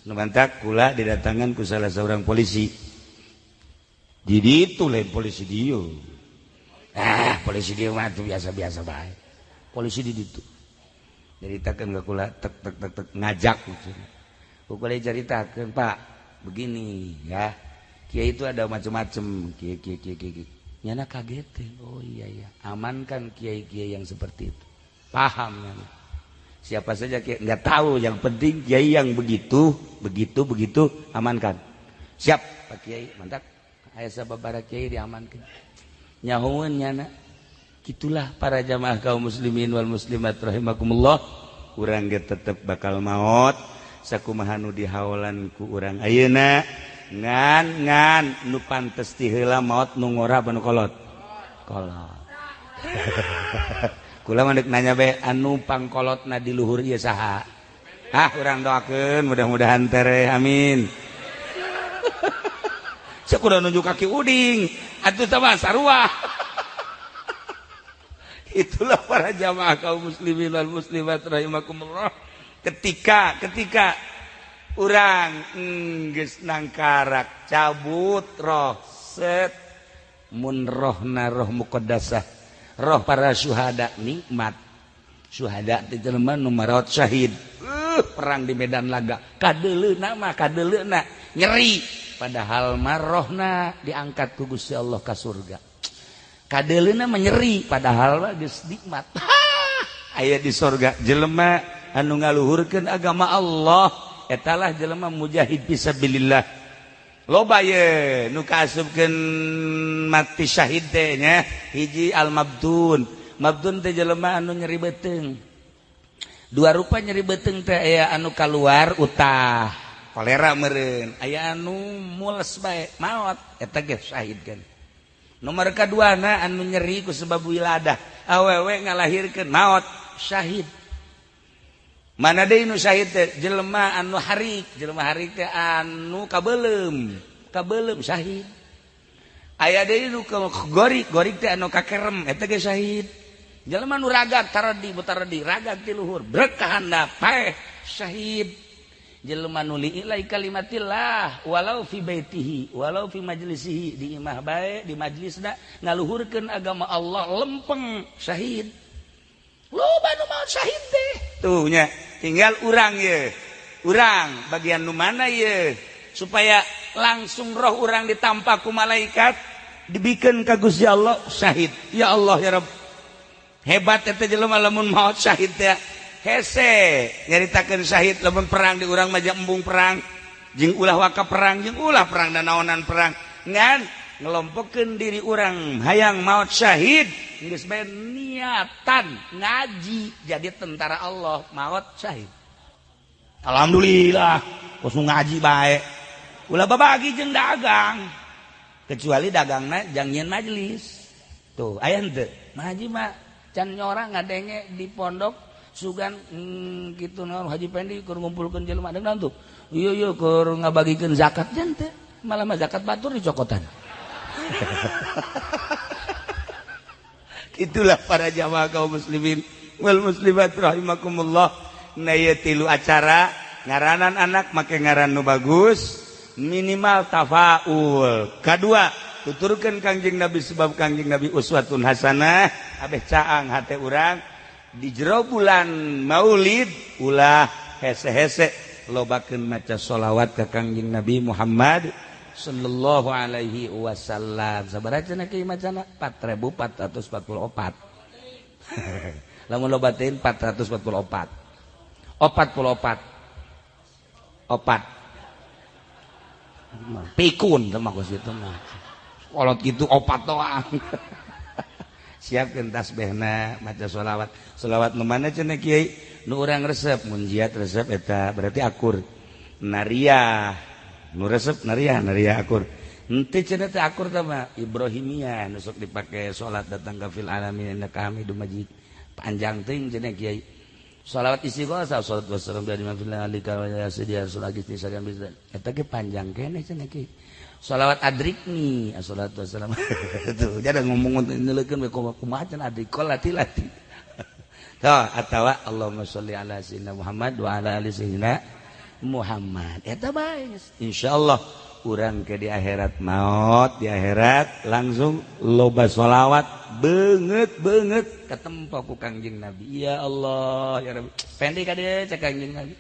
Nu mantak kula didatangan ku salah seorang polisi di ditu. Lain polisi dieu, ah, polisi dieu mah tuh biasa-biasa bae. Polisi di ditu nyaritakeun ka kula, tek tek tek tek, ngajak gitu. Ku kula caritakeun, "Pak, begini ya, kiai itu ada macam-macam, kiai kiai kiai kiai." Nyana kaget, "Oh iya, amankan kiai kiai yang seperti itu." Paham nyana siapa saja kiai nggak tahu, yang penting kiai yang begitu begitu begitu amankan. "Siap, Pak Kiai." Mantap, aya sababaraha kiai diamankan, nyahoeun nyana. Gitulah para jamaah kaum muslimin wal muslimat rahimakumullah, urang ge tetep bakal maot sakumaha nu dihaolan ku urang ayeuna. Ngan ngan nu pantes ti heula maot nu ngora apa nu kolot? Kolot. Kula mah nanya bae, anu pangkolotna di luhur ieu saha? Ah, urang doakeun mudah-mudahan tereh, amin. Sakuda nunjuk kaki uding atuh tah mah sarua. Itulah para jamaah kaum muslimin wal muslimat rahimakumullah, ketika ketika urang geus nangkarak cabut roh, set, mun rohna roh muqaddasah, roh para syuhada, nikmat. Syuhada teh jelema nu maraot syahid, perang di medan laga, kadeuleuna mah kadeuleuna nyeri, padahal mah rohna diangkat ku Gusti Allah ka surga. Kadeuleuna mah nyeri, padahal mah geus nikmat aya di surga. Jelema anu ngaluhurkeun agama Allah, etalah jelema mujahid fisabilillah. Loba ye nu kaasupkeun mati syahid teh nya. Hiji, al mabtun. Mabtun teh jelema anu nyeri beuteung. Dua rupa nyeri beuteung teh, aya anu kaluar utah, kolera meureun, aya anu mules bae maot, eta ge syahid kan. Nomor kaduana, anu nyeri ku sebab wiladah, awewe ngalahirkeun, maot syahid. Mana deui nu syahid teh? Jelema anu harik. Jelema harik teh anu kabeuleum, kabeuleum syahid. Aya deui nu gorik. Gorik teh anu kakerem, eta ge syahid. Jelema nu ragag, taradi mutaradi, ragag ti luhur brek ka handap, paeh, syahid. Jelema nu li'ilai kalimatillah walau fi baitihi walau fi majlisihi, di imah bae, di majlisna ngaluhurkeun agama Allah, lempeng, syahid. Loba nu maot syahid teh tuh nya. Tinggal urang ye, urang bagian nu mana ye, supaya langsung roh urang ditampa ku malaikat, dibikeun ka Gusti Allah syahid. Ya Allah ya Rabb, hebat eta jelema lamun maot syahid teh. Hese nyaritakeun syahid lamun perang di urang mah, embung perang jeung ulah waka perang, jeung ulah perang dan naonan perang, ngan ngelompokeun diri urang hayang maot syahid, geus bae niatan ngaji jadi tentara Allah, maot syahid. Alhamdulillah kos ngaji bae, ulah babagi jeung dagang, kecuali dagangna jang nyieun majelis. Tuh aya henteu Haji mah can nyora ngadenge di pondok sugan kitu naon Haji Pendi keur ngumpulkeun jelema deung tuh. Ieu ieu keur ngabagikeun zakat jan teh malah mah zakat batur dicokotan. Itulah para jamaah kaum muslimin wal muslimat rahimakumullah. Nah ieu tilu acara ngaranan anak make ngaran nu bagus minimal tafaul. Kadua tuturkeun Kangjeng Nabi sebab Kangjeng Nabi uswatun hasanah abeh caang hate urang di jero bulan Maulid ulah hese-hese lobakeun maca sholawat ka Kangjeng Nabi Muhammad sallallahu alaihi wasallam. Sabaraha cenah kieu macana 4444. Lamun lobatin 444. 44. Opat. Pikun mah geus kitu mah. Kolot gitu opat doang. Siapkeun tasbihna maca sholawat. Sholawat nu mana cenah kiai? Nu urang resep munjiat resep eta berarti akur. Nariah nu resep nariah nariah akur. Henteu cenah teh akur teh mah Ibrahimiyah nu sok dipake salat datang ka fil alamin innaka Hamidum Majid. Panjang teuing cenah kiai. Sholawat istighosah salat wassalam dari mafillah alika wa ya sayyidi rasul agis sadam bisa. Eta ge panjang keneh cenah kiai. Sholawat adrikni assalatu wassalam. Tuh jadi ngomong nyeleukeun we kumaha cenah adrikol lati-lati. Tuh atawa Allahumma sholli ala sayyidina Muhammad wa ala ali sayyidina Muhammad. Eta bae insyaallah urang ke di akhirat maut di akhirat langsung loba sholawat beungeut beungeut katempo ku Kangjeng Nabi. Ya Allah ya Rabbi. Pendi ka dieu cek Kangjeng Nabi.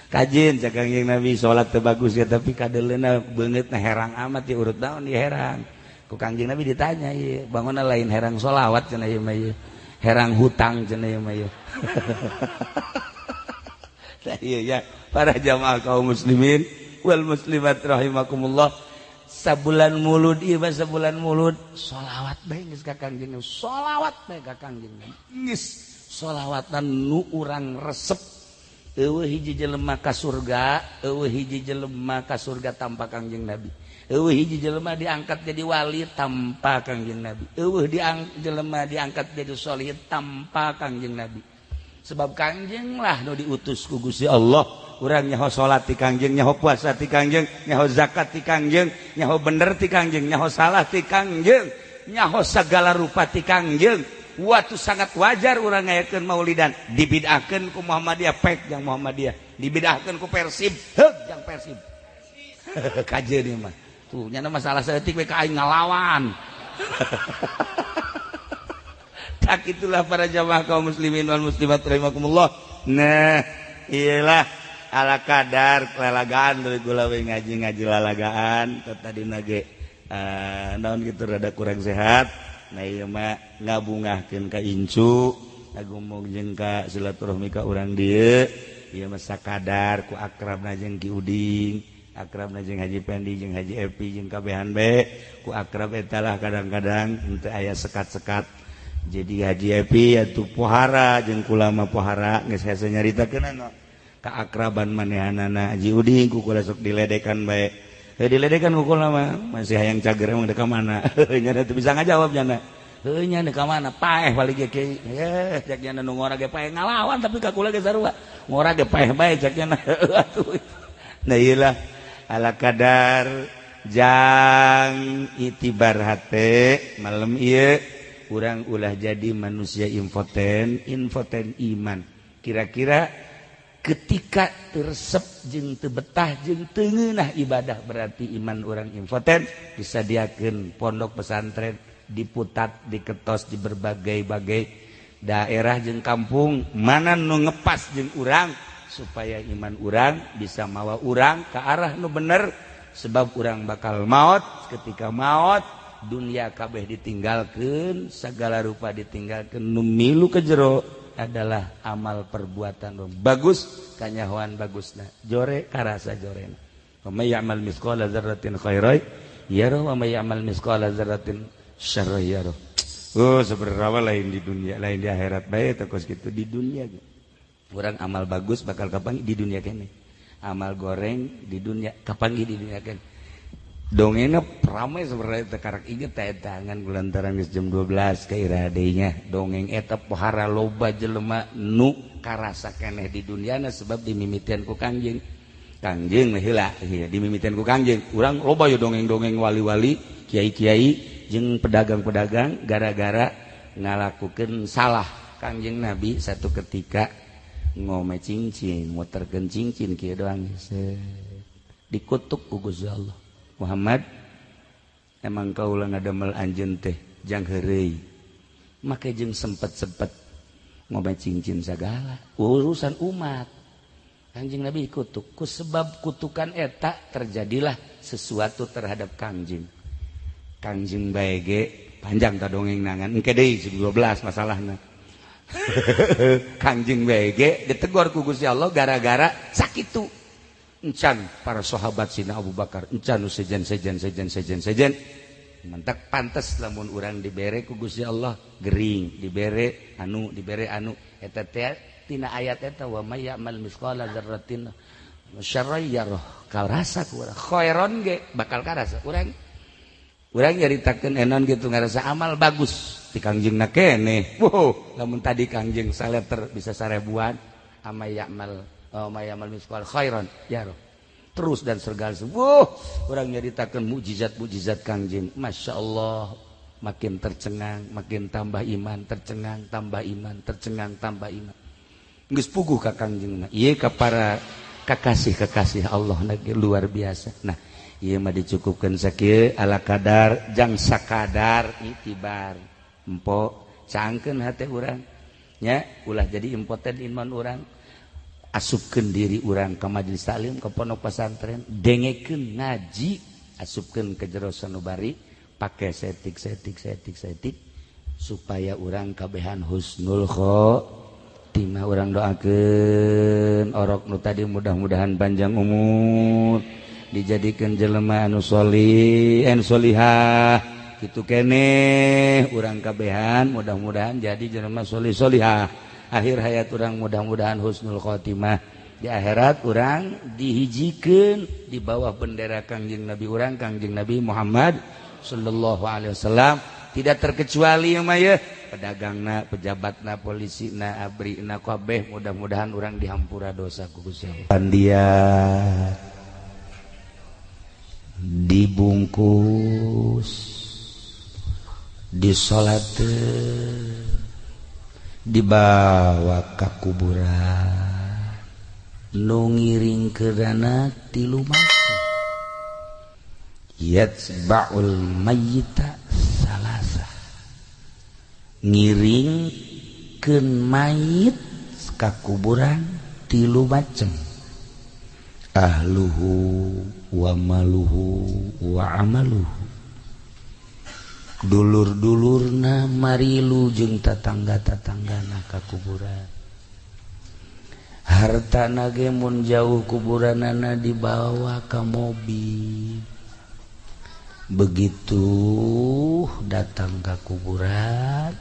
Kajin cek Kangjeng Nabi salat teu bagus ya tapi kadeleuna beungeutna herang amat ya urut naon ieu herang. Ku Kangjeng Nabi ditanya ieu bangunna lain herang sholawat cenah ieu mah ieu. Herang hutang cenah ieu mah ieu. Nah iya ya para jamaah kaum muslimin wal muslimat rahimakumullah. Sabulan mulud ieu mah sabulan mulud sholawat bae geus ka Kangjeng Nabi. Sholawat bae ka Kangjeng Nabi. Geus sholawatan nu urang resep. Eueuh hiji jelema ka surga, eueuh hiji jelema ka surga tanpa Kangjeng Nabi. Eueuh hiji jelema diangkat jadi wali tanpa Kangjeng Nabi. Eueuh jelema diangkat jadi sholih tanpa Kangjeng Nabi. Sebab Kangjeng lah nu diutus ku Gusti Allah. Urang nyaho salat ti Kangjeng, nyaho puasa ti Kangjeng, nyaho zakat ti Kangjeng, nyaho bener ti Kangjeng, nyaho salah ti Kangjeng, nyaho segala rupa ti Kangjeng. Waktu sangat wajar urang ngayakeun maulidan dibid'ahkeun ku Muhammadiyah pek jang Muhammadiyah, dibid'ahkeun ku Persib heug jang Persib. Kajeun ieu mah. Tuh nya masalah saeutik we ka aing ngalawan. Tak itulah para jamaah kaum muslimin wal muslimat rahimakumullah. Nah, iyalah ala kadar lalagaan dari gula we ngaji-ngaji lalagaan tadi nage naon gitu rada kurang sehat. Nah ieu mah ngabungahkeun ka incu, ngagumung jeung ka silaturahmi ka urang dieu. Ieu mah sakadar ku akrabna jeung Ki Uding, akrabna jeung Haji Pendi jeung Haji Epi jeung kabehan be, ku akrab eta lah kadang-kadang henteu aya sekat-sekat. Jadi Haji Epi atuh pohara jeung kulama pohara geus hese nyaritakeunana kaakraban manehanana. Haji Uding ku kula sok diledekan bae. Heuh diledekan ku kula mah masih hayang cager emang dek ka mana. Nya teu bisa ngajawab nya. Heuh nya dek ka mana paeh balik ge kieu. Heuh cek nya nu ngora ge paeh ngalawan tapi ka kula ge sarua. Ngora ge paeh bae cek nya. Atuh. Nah ieu lah ala kadar jang itibar hate malam ieu urang ulah jadi manusia impoten, impoten iman. Kira-kira ketika teresep jeung teu betah jeung teu ngeunah ibadah berarti iman urang impoten. Disadiakeun pondok pesantren diputat diketos di berbagai-bagai daerah jeung kampung mana nu ngepas jeung urang supaya iman urang bisa mawa urang ke arah nu bener. Sebab urang bakal maot, ketika maot dunia kabeh ditinggalkeun, segala rupa ditinggalkeun, nu milu ke jero adalah amal perbuatan bagus, kanyahoan bagusna jore karasa jorena. Wa may ya'mal mithqala dzarratin khairan yarah wa may ya'mal mithqala dzarratin syarran yarah. Oh seberapa lain di dunia lain di akhirat bae teh kos kitu di dunia. Urang amal bagus bakal kapanggih di dunia kene. Amal goreng di dunia kapanggih di dunia kene. Dongengna rame sebenarnya teh karak inget teh tangan gulantaran geus jam 12 ka iradenya dongeng eta pohara loba jelema nu karasa keneh di duniana sebab dimimitian ku Kangjeng. Kangjeng heula dimimitian ku Kangjeng. Urang loba yo dongeng-dongeng wali-wali, kiai-kiai jeung pedagang-pedagang gara-gara ngalakukeun salah. Kangjeng Nabi satu ketika ngome cincin, muterkeun cincin kieu doang dikutuk ku Gusti Allah. Muhammad, emang kaula ngadamel anjeun teh jang heureuy make jeung sempet-sempet ngome cincin sagala urusan umat. Kanjeng Nabi kutuk, ku sebab kutukan eta terjadilah sesuatu terhadap Kangjeng. Kangjeng bae ge panjang ta dongeng nangan engke deui 12 masalahna. Kangjeng bae ge ditegor ku Gusti Allah gara-gara sakitu. Encan para sahabat Sina Abu Bakar, encan nu sejen sejen sejen sejen sejen. Mentak pantes lamun urang dibere ku Gusti Allah gering, dibere anu, dibere anu eta teh tina ayat eta wa may ya'mal mithqala dzarratin syarran yarah. Karasa ku urang khairon ge bakal karasa urang. Urang nyaritakeun enon gitu ngarasa amal bagus ti Kangjengna keneh. Wow, lamun tadi Kangjeng saleter bisa sarebuan ama ya'mal may ya'mal mithqala khairon yarah. Terus dan segala wuh urang nyaritakeun mukjizat-mukjizat Kangjeng. Masya Allah, makin tercengang, makin tambah iman, tercengang, tambah iman, tercengang, tambah iman. Geus puguh ka Kangjengna. Ieu ka para kakasih-kakasih Allah na luar biasa. Nah, ieu mah dicukupkeun sakieu ala kadar jang sakadar itibar. Empo cangkeun hate urang nya ulah jadi impoten iman urang. Asupkeun diri urang ka majelis taklim, ka pondok pesantren, dengekeun ngaji, asupkeun ke jero sanubari, pake setik setik setik setik supaya urang kabehan husnul khotimah. Urang doakeun orok nu tadi mudah-mudahan panjang umur, dijadikeun jelema anu solih, anu solihah kitu keneh urang kabehan mudah-mudahan jadi jelema solih solihah. Akhir hayat urang mudah-mudahan husnul khotimah. Di akhirat urang dihijikeun di bawah bendera Kangjeng Nabi urang, Kangjeng Nabi Muhammad sallallahu alaihi wasallam. Tidak terkecuali mah ye pedagangna, pejabatna, polisina, abrina kabeh mudah-mudahan urang dihampura dosa ku Gusti Allah. Dia dibungkus, disolatkeun, dibawa ka kuburan, nu ngiring keurana tilu macam. Yatsba'ul mayyita salasa, ngiringkeun mayit ka kuburan tilu macam. Ahluhu wa maluhu wa amaluhu. Dulur-dulurna marilu jeung tatangga-tatanggana ka kuburan. Hartana ge mun jauh kuburanana dibawa ka mobil. Begitu datang ka kuburan,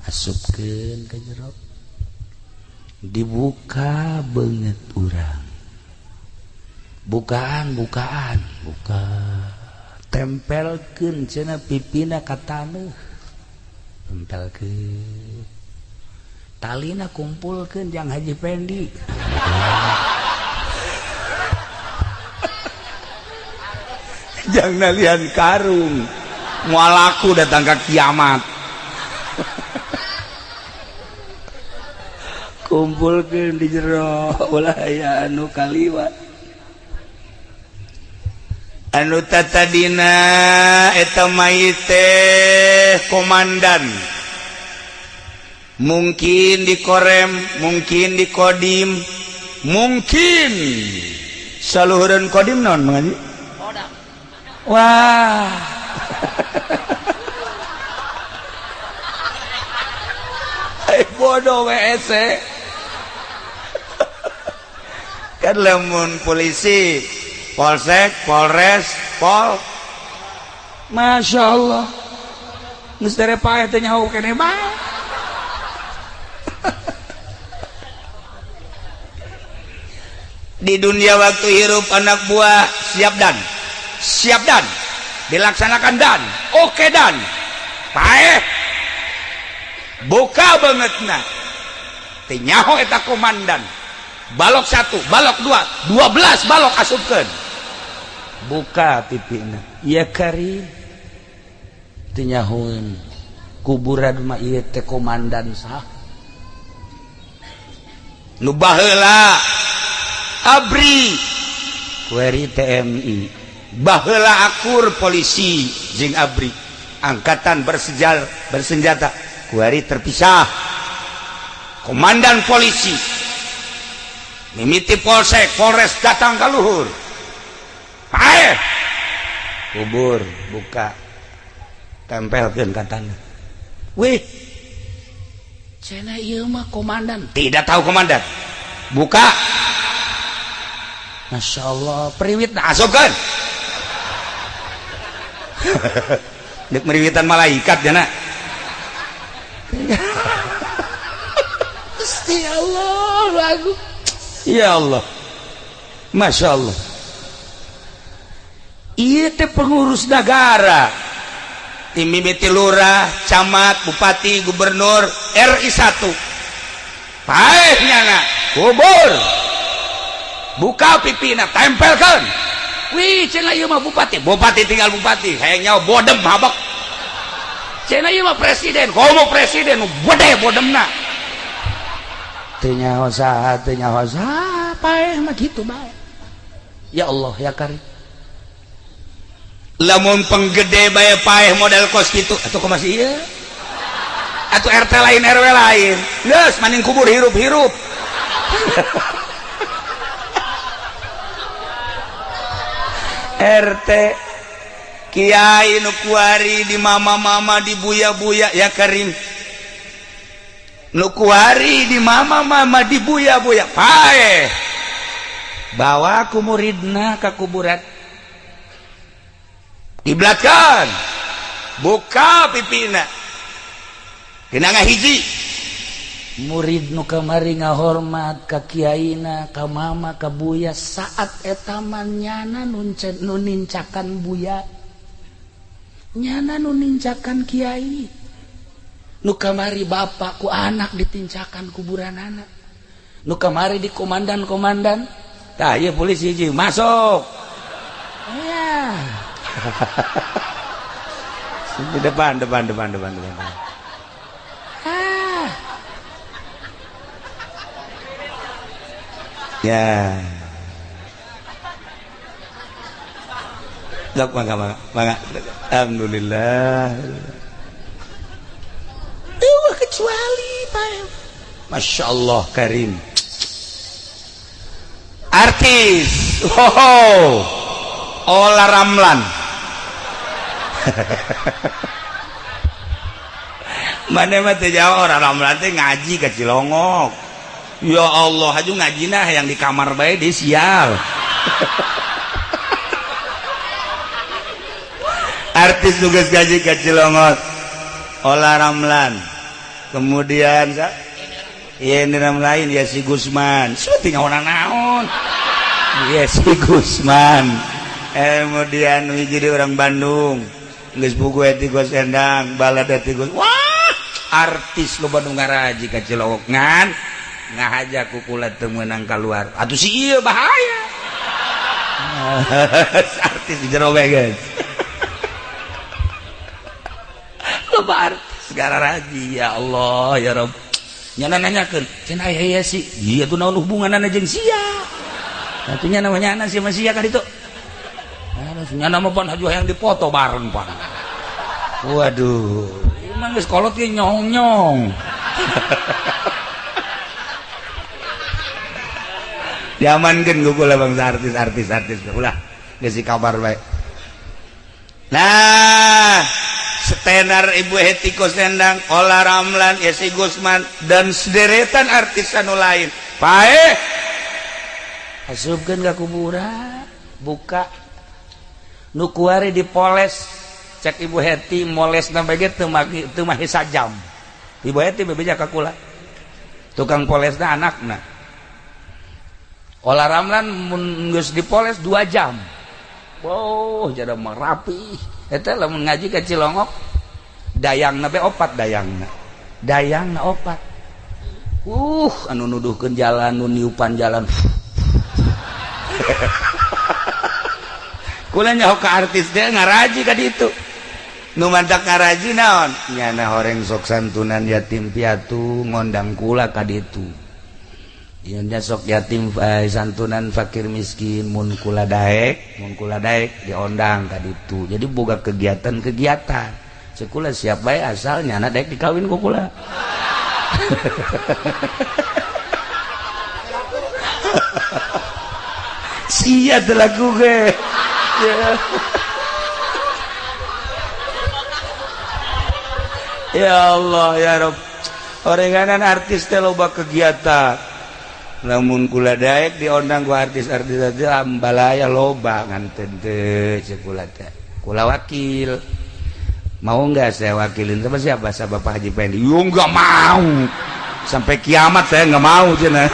asupkeun ka jero. Dibuka beungeut urang. Bukaan, bukaan, buka. Tempelkeun cenah pipina ka taneuh, tempelkeun talina kumpulkeun jang Haji Pendi. Jang nalian karung moal laku datang ka kiamat. Kumpulkeun di jero ulah aya anu kaliwat. Anu tatadina eta mayit teh komandan, mungkin di Korem, mungkin di Kodim, mungkin saluhureun Kodim naon mengaji? Wah. Bodoh WC. Kan lamun polisi, Polsek, Polres, Pol, Masya Allah, geus dere paeh teh nyaho keneh bae. Di dunia waktu hirup anak buah siap dan Siap dan dilaksanakan dan oke dan paeh buka banget na teu nyaho eta komandan. Balok satu, balok dua, 12 balok asupkeun, buka pipina ya kari, teu nyahoeun kuburan mah ieu teh komandan sah. Nu baheula ABRI, kuari TNI, baheula akur polisi jeung ABRI, angkatan bersenjata, kuari terpisah. Komandan polisi mimiti polsek, polres datang ke luhur, paeh, kubur buka, tempelkeun ka tanah. Wih, cenah ieu mah komandan, tidak tahu komandan, buka. Masya Allah, periwit. Nah, asupkeun. Dek meriwitan malaikat ya nak. Gusti Allah, lagu ya Allah, Masya Allah, iya teh pengurus negara, tim mimiti lurah, camat, bupati, gubernur RI 1, paeh nyana, kubur buka pipina, tempelkan. Wih, cenah ieu mah bupati, bupati tinggal bupati, hayang nyawa bodem habak. Cenah ieu mah presiden, komo presiden nu gede bodemna. Teu nyaho saha, teu nyaho saha, paeh mah kitu bae. Ya Allah ya Karim. Lamun penggede bae paeh model kos kitu, atuh kumaha sih ieu? Atuh RT lain, RW lain. Geus maning kubur hirup-hirup. RT Kiai nu kuari di mama-mama, di buya-buya ya Karim, nu kuari di mama-mama, di buya-buya, paeh bawa ku muridna ka kuburan, kiblatkan, buka pipina, kena ngahiji. Murid nu kamari ngahormat ka kiaina, ka mama, ka buya, saat eta mah nyana nu nincakan buya, nyana nu nincakan kiai. Nu kamari bapak ku anak ditincakan kuburan anak, nu kamari di komandan-komandan, tah ieu polisi hiji masuk ya. Di depan depan depan depan depan. Ah. Ya. Dok, mangga, mangga, mangga. Alhamdulillah. Eueuh kecuali Pak. Masya Allah Karim. Artis. Oh. Ola Ramlan. Mana mah teu jauh Ola Ramlan teh ngaji ka Cilongok. Ya Allah, haju ngajina yang di kamar bae di sial. Artis tugas gaji ke Cilongok, Ola Ramlan. Kemudian iya ini lain ya si Gusman. Suti nyawa naon. Ya si Gusman. Kemudian jadi orang Bandung. Geus buku eti Gus Endang, balad eti Gus. Wah, artis loba nu ngaraji ka Cilongok ngan ngahaja kukula teu meunang keluar. Atuh si ieu bahaya. Artis di jero bae guys. Loba artis segala raji ya Allah ya Rabb. Nyana nanyakeun, cenah aya si ieu tuh naon hubunganna jeung sia? Atuh nya namanya anak si sia ka ditu. Nyana mah pan haju hayang dipoto bareng pan. Waduh, emang geus kolot ge nyong-nyong. Diamankeun ku kula bangsa artis-artis artis ulah geus kabar bae. Nah, setenar Ibu Hetty Koes Endang, Ola Ramlan, Yesi Gusman dan sederetan artis anu lain. Paeh asupkeun ka kuburan, buka nu kuari dipoles, cek Ibu Heti molesna bae ge teu mahi sajam. Ibu Heti bebeja ka kula. Tukang polesna anakna. Ola Ramlan mun geus dipoles 2 jam. Oh, jadi mah rapi. Eta lamun ngaji ka Cilongok dayangna be opat dayangna. Dayangna opat. Anu nuduhkeun jalan, nu niupan jalan. Kula nyaho ka artis teh ngaraji ka ditu. Nu mantak ngaraji naon? Nyana horeng sok santunan yatim piatu ngondang kula ka ditu. Ieu sok yatim santunan fakir miskin mun kula daek diondang ka ditu. Jadi boga kegiatan-kegiatan. Sekula siap bae asal nyana daek dikawin ku kula. Sia teu laku ge. Ya Allah ya Rob. Orenganan artis teh loba kegiatan. Lamun kula daek diondang ku artis-artis aja ambalaya loba nganten teh ceuk kula teh. Kula wakil. Mau nggak saya wakilin sama siapa? Sama Bapak Haji Pendi. Yo nggak mau. Sampai kiamat saya nggak mau cenah.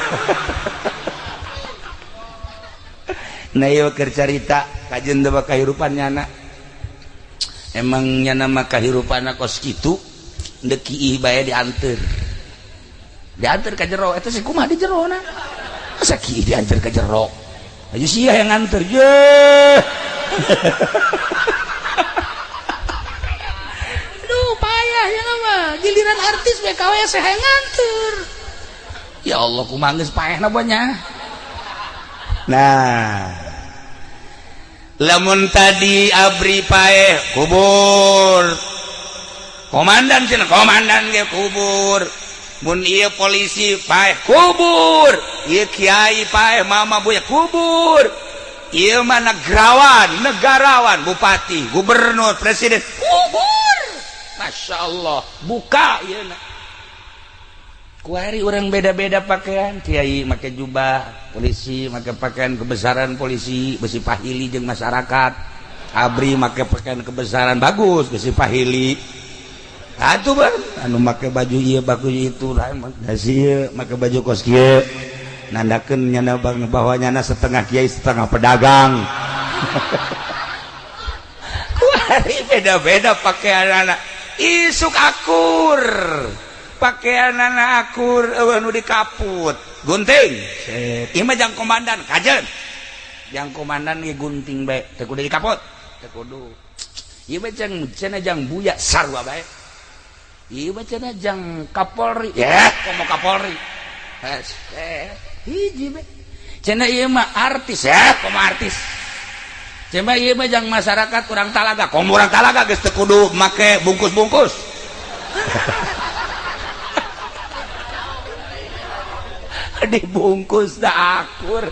Nah ieu keur carita kajeun teh kahirupan nyana. Emang nyana mah kahirupanna kos kitu deuk kiih bae dianteur. Dianteur ka jero eta sih kumaha di jerona? Masa kiih dianteur ka jero? Ayo sia yang nganter. Ye. Aduh payah ya mah. Giliran artis BKW saya nganter. Ya Allah kumaha geus paehna banyak. Nah, lamun tadi abri paeh kubur, komandan cenah komandan ge kubur, mun ieu polisi paeh kubur, ieu kiai paeh mama buya kubur, ieu mah negarawan, negarawan, bupati, gubernur, presiden kubur. Masya Allah, buka ieu na. Kuari orang beda-beda pakaian, kiai make jubah polisi, make pakaian kebesaran polisi, besi pahili jeung masyarakat. Abri make pakaian kebesaran bagus, besi pahili. Atuh bang, anu make baju ieu bagus itu, lain dasi make baju kos kieu. Nandakeun nyana bang bahwa nyana setengah kiai setengah pedagang. Kuari beda-beda pakaian anak. Isuk akur. Pakaian anak akur nu dikaput gunting ieu mah jang komandan kajen jang komandan ge gunting bae teu kudu dikaput teu kudu ieu mah jang cenah jang buya sarua bae ieu mah cenah jang Kapolri ya komo Kapolri hiji bae cenah ieu mah artis ya komo artis cenah ieu mah jang masyarakat urang Talaga komo urang Talaga geus teu kudu make bungkus-bungkus. Dibungkus dah akur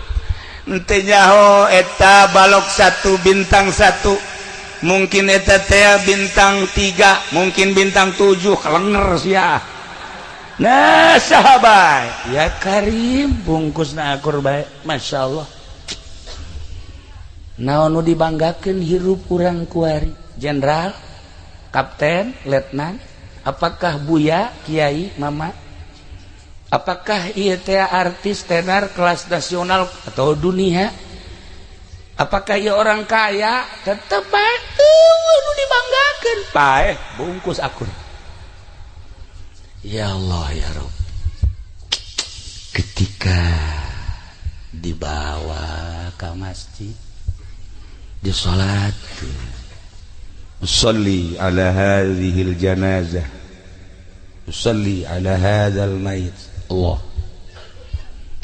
ente nyaho eta balok 1 bintang 1 mungkin eta teh bintang 3 mungkin bintang 7 kelenger sia. Nah sahabat ya Karim bungkusna akur bae Masya Allah. Naon nu dibanggakeun hirup urang kuari jenderal kapten letnan apakah buya kiai mama apakah ieu teh artis tenar kelas nasional atau dunia apakah ieu orang kaya tetep bae nu dibanggakeun paeh bungkus akur. Ya Allah ya Rob, ketika dibawa ke masjid disolat usalli ala hadhil janazah usalli ala hadzal mayit. Allah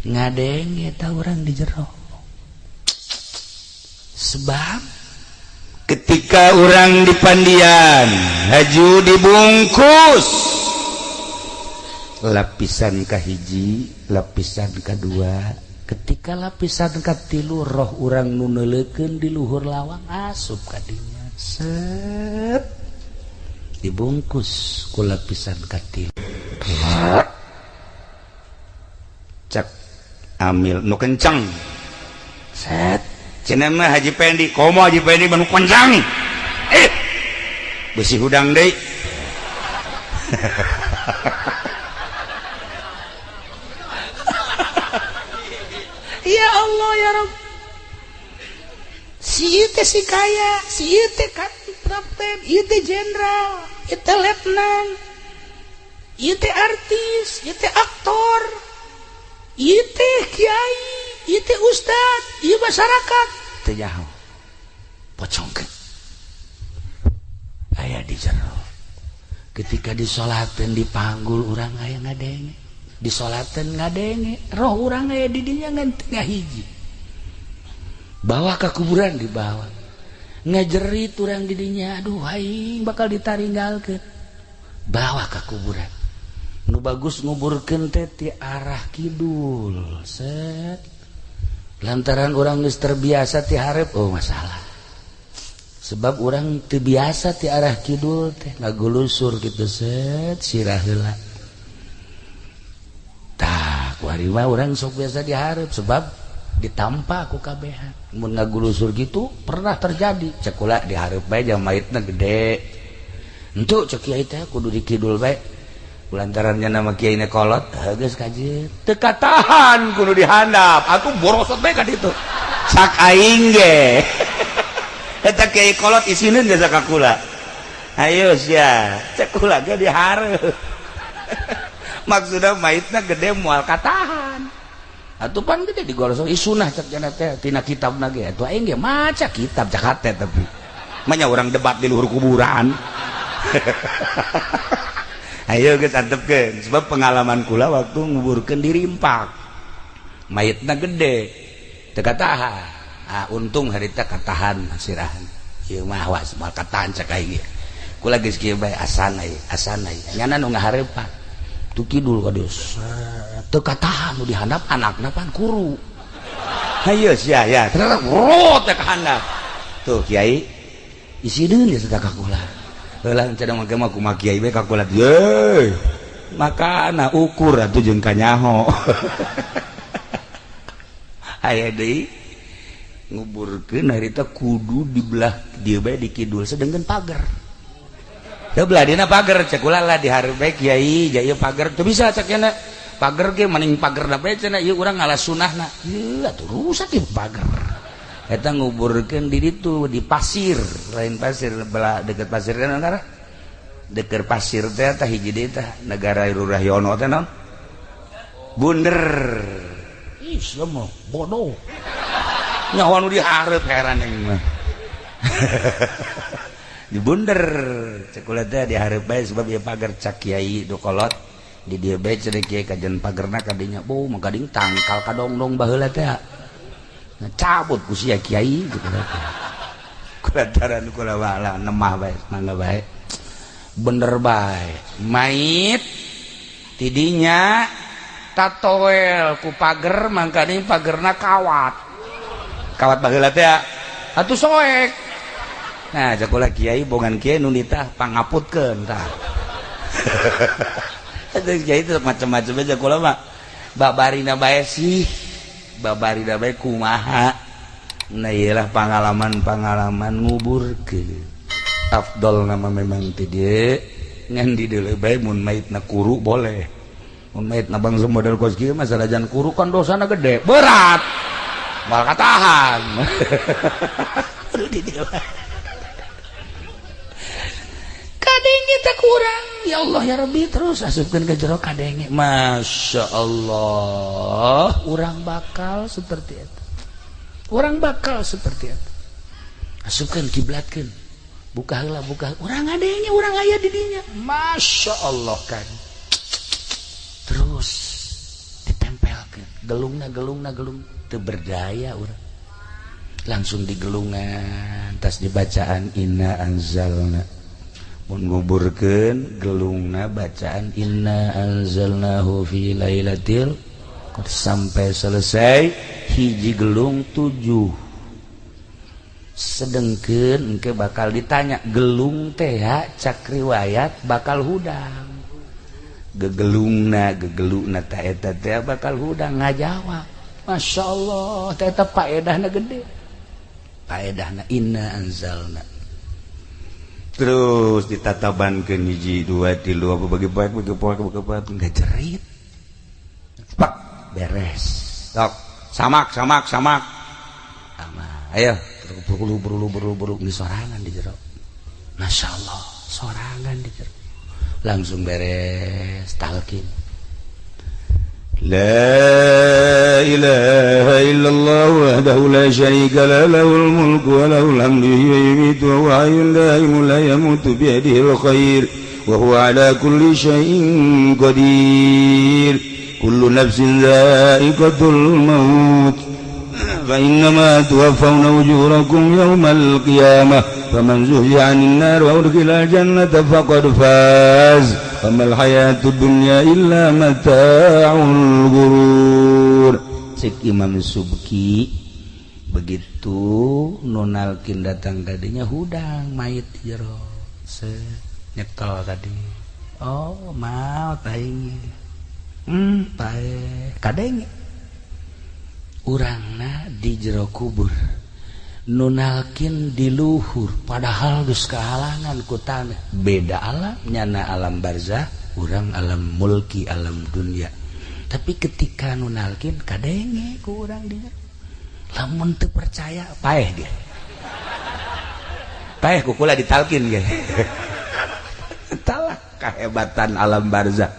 ngadeng eta urang di jero sebab ketika urang di pandian haju dibungkus lapisan kahiji lapisan kedua ketika lapisan katilu roh urang nu neuleukeun di luhur lawang asup ka dinya set dibungkus ku lapisan katilu cek amil nu kenceng set cenah mah Haji Pendi komo Haji Pendi mah nu kenceng besi hudang deui. Ya Allah ya Rabb. Si ieu teh si kaya, si ieu teh kapten, ieu teh jenderal, ieu teh letnan, ieu teh artis, ieu teh aktor, ieu teh kiai, ieu teh ustad, ieu masyarakat. Teu nyaho. Pocongkeun. Aya di jero. Ketika disolatin dipanggul, urang aya ngadenge. Disolatin ngadenge, roh urang aya di dinya ngan tengah hiji. Bawa ke kuburan, dibawa. Ngajerit urang di dinya, aduh, aing bakal ditaringgalkeun. Bawa ke kuburan. Nu bagus nguburkeun teh ti arah kidul. Set. Lantaran urang geus terbiasa ti hareup, oh masalah. Sebab urang teu biasa ti arah kidul teh ngagulusur gitu, set, sirah heula. Tah, kuari mah urang sok biasa dihareup sebab ditampa ku kabehan. Mun ngagulusur gitu pernah terjadi. Cek kula dihareup bae jam mayitna gede. Entuk cek kiai teh kudu di kidul bae. Lantarannya nama kiai ne kolot, geus kajeun. Teu katahan kudu dihandap. Atuh borosot bae ka ditu. Sak aing ge. Eta kiai kolot isineun geus ka kula. Ayo sia, cek kula ge dihareup. Maksudna mayitna gede moal katahan. Atuh pan gede digolosok isunah cek jana teh tina kitabna ge. Atuh aing ge maca kitab cak hate tapi. Manya urang debat di luhur kuburan. Ayo geus antepkeun sebab pengalaman kula waktu nguburkeun di Rimpak. Mayitna gede teu katahan. Ah, untung harita katahan sirahan. Ieu mah awas moal katahan cek aing ge. Kula geus kieu bae asan aya, asan aya. Nyana nu ngahareupan. Tu kidul ka dieu. Teu katahan nu dihandap anakna pan kuru. Hayo sia ya, rot teh ka handap. Tuh kiai isideun geus ka kula. Heula cenah mah mah kumaha kiai bae ka kula. Ye. Makana ukur atuh jeung kanyaho. Aya deui nguburkeun harita kudu di belah dieu bae di kidul sedengkeun pagar. Teu belah dina pagar cek kula lah dihareup bae kiai ja ieu pagar teu bisa cek nya. Pagar ge maning pagerna bae cenah ieu urang ngalah sunahna. Ieu atuh rusak ieu pagar. Eta nguburkeun di ditu di pasir, lain pasir belah deket pasir kan antara deket pasir teh tah hiji deui tah negara Rurahyono teh naon? Bunder. Ih, mah bodoh. Nyawa nu dihareup heran aing mah. Di bunder cek kula teh dihareup bae sebab ieu pagar cak kiai du kolot di dieu bae cenah kiai kajen pagerna kadinya. Bu, mah gading tangkal kadongdong baheula teh. Nah, cabut ku sia kiai gitu teh. Kulantaran kula wala nemah bae, mangga bae. Bener bae. Mait tidinya tatoel ku pager mangkane pagerna kawat. Kawat baheula teh atuh soek. Nah, cek kula kiai bongan kiai nu nitah pangaputkeun tah. Atuh kiai teh macam-macam aja kula mah. Babarina bae sih. Babarina bae kumaha. Nah, iyalah pengalaman-pengalaman nguburkeun. Afdol nama memang ti dieu ngan di dieu bae mun maitna kuru boleh. Mun maitna bangsa model kos kieu mah sanajan kuru kan dosana gede, berat. Moal katahan. Aduh di dieu. Kadenge teh kurang. Ya Allah ya Rabbi terus asupkeun ke jero kadenge. Masya Allah, urang bakal seperti itu. Urang bakal seperti itu. Asupkeun kiblatkeun. Buka heula buka. Urang ngadenge, urang aya di dinya. Masya Allah kan. Terus ditempelkeun. Gelungna gelungna gelung teu berdaya urang. Langsung digelungan tas dibacaan inna anzalna. Mun nguburkeun gelungna bacaan inna anzalnahu fi lailatil qadr sampai selesai hiji gelung 7. Sedengkeun engke bakal ditanya gelung teh cak riwayat bakal hudang. Gegelungna gegeluna ta eta teh bakal hudang ngajawab. Masya Allah teh eta paedahna gede. Paedahna inna anzalna. Terus ditatabankeun hiji dua tilu apa bagi baik bagi poek bagi poek enggak jerit. Pak beres. Sok samak samak samak. Ama ayo Berulu berulu berulu berulu di sorangan di jero. Masya Allah, sorangan di jero. Langsung beres talqin. لا إله إلا الله وحده لا شريك له، له الملك وله الحمد، يميت وهو حي دائم لا يموت، بيده الخير وهو على كل شيء قدير. كل نفس ذائقة الموت، فإنما توفون أجوركم يوم القيامة، فمن زحزح عن النار وأدخل الجنة فقد فاز، وما الحياة الدنيا إلا متاع الغرور. Cek Imam Subki, begitu nu nalkin datang kadinya, hudang mayit di jero, se nyekel tadi, oh mau aing paeh kadenge urangna di jero kubur, nu nalkin di luhur, padahal geus kehalangan ku tanah. Beda alam, nyana alam barzah, urang alam mulki, alam dunia. Tapi ketika nu nalkin kadenge ku urang di jero. Lamun teu percaya, paeh ge, paeh ku kula ditalkin ge. Itulah kehebatan alam barzah.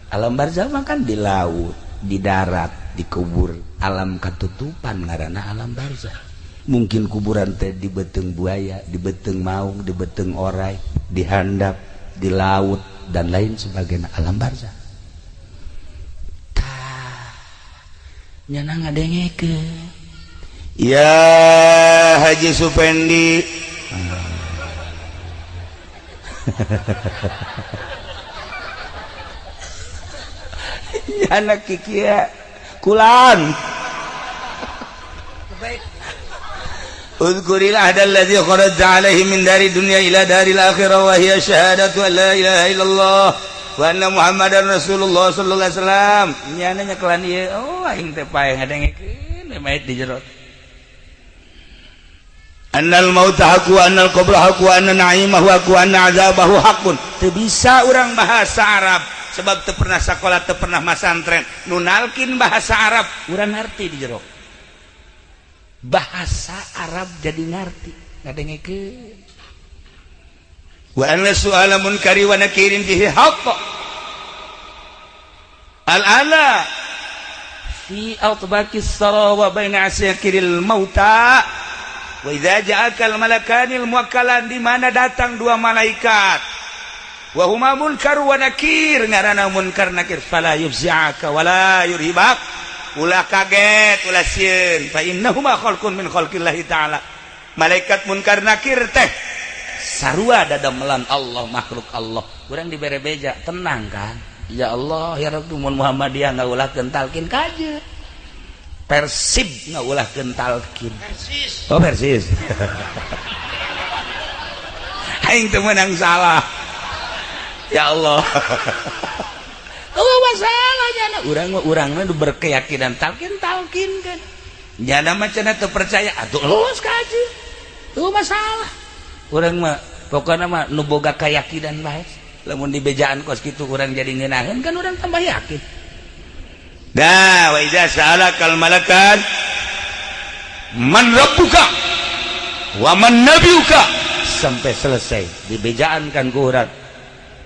Alam barzah mah kan di laut, di darat, di kubur, alam katutupan ngaranna alam barzah. Mungkin kuburan teh di beuteung buaya, di beuteung maung, di beuteung orai, di handap, di laut, dan lain sebagainya, alam barzah. Tah, nyana ngadengekeun. Ya Haji Supendi. Nyana kikia kulan. اذكر العهد الذي خرجت عليه من دار الدنيا إلى دار الآخرة، وهي شهادة أن لا إله إلا الله وأن محمدا رسول الله صلى الله عليه وسلم. Nyana nyekelan ieu, oh aing teh paeh ngadengekeun mayit di jero. أن الموت حق وأن القبر حق وأن نعيمه حق وأن عذابه حق. Teu bisa urang bahasa Arab sebab teu pernah sekolah, teu pernah masantren. Nu nalkin bahasa Arab, urang ngerti di jero bahasa Arab, jadi ngerti ngadengekeun. وأن سؤال منكر ونكير فيه حق الآن في أطباق الثرى وبين عساكر الموتى. وإذا جاءك الملكان الموكلان, di mana datang dua malaikat, وهما منكر ونكير, ngaranna munkar nakir, فلا يفزعك ولا يرهبك, ulah kaget, ulah sieun, فإنهما خلق من خلق الله تعالى. Malaikat munkar nakir teh sarua dadamelan Allah, makhluk Allah. Urang dibere beja, tenang kan? Ya Allah ya Rabbi, mun Muhammadiyah ngaulahkeun talkin kaje, Persib ngaulahkeun talkin. Persis. Oh, Persis. Aing teu meunang salah, ya Allah. Oh, masalah nyana urang mah, urang mah berkeyakinan talkin talkin kan. Nyana mah cenah teu percaya atuh, los kaje tuh masalah. Urang mah pokoknya mah nu boga keyakinan bae. Lamun di bejaan kos kitu urang jadi ngeunaheun kan, urang tambah yakin. Dah, وإذا سألك الملكان من ربك ومن نبيك. Sampai selesai dibejaan kan ku urang,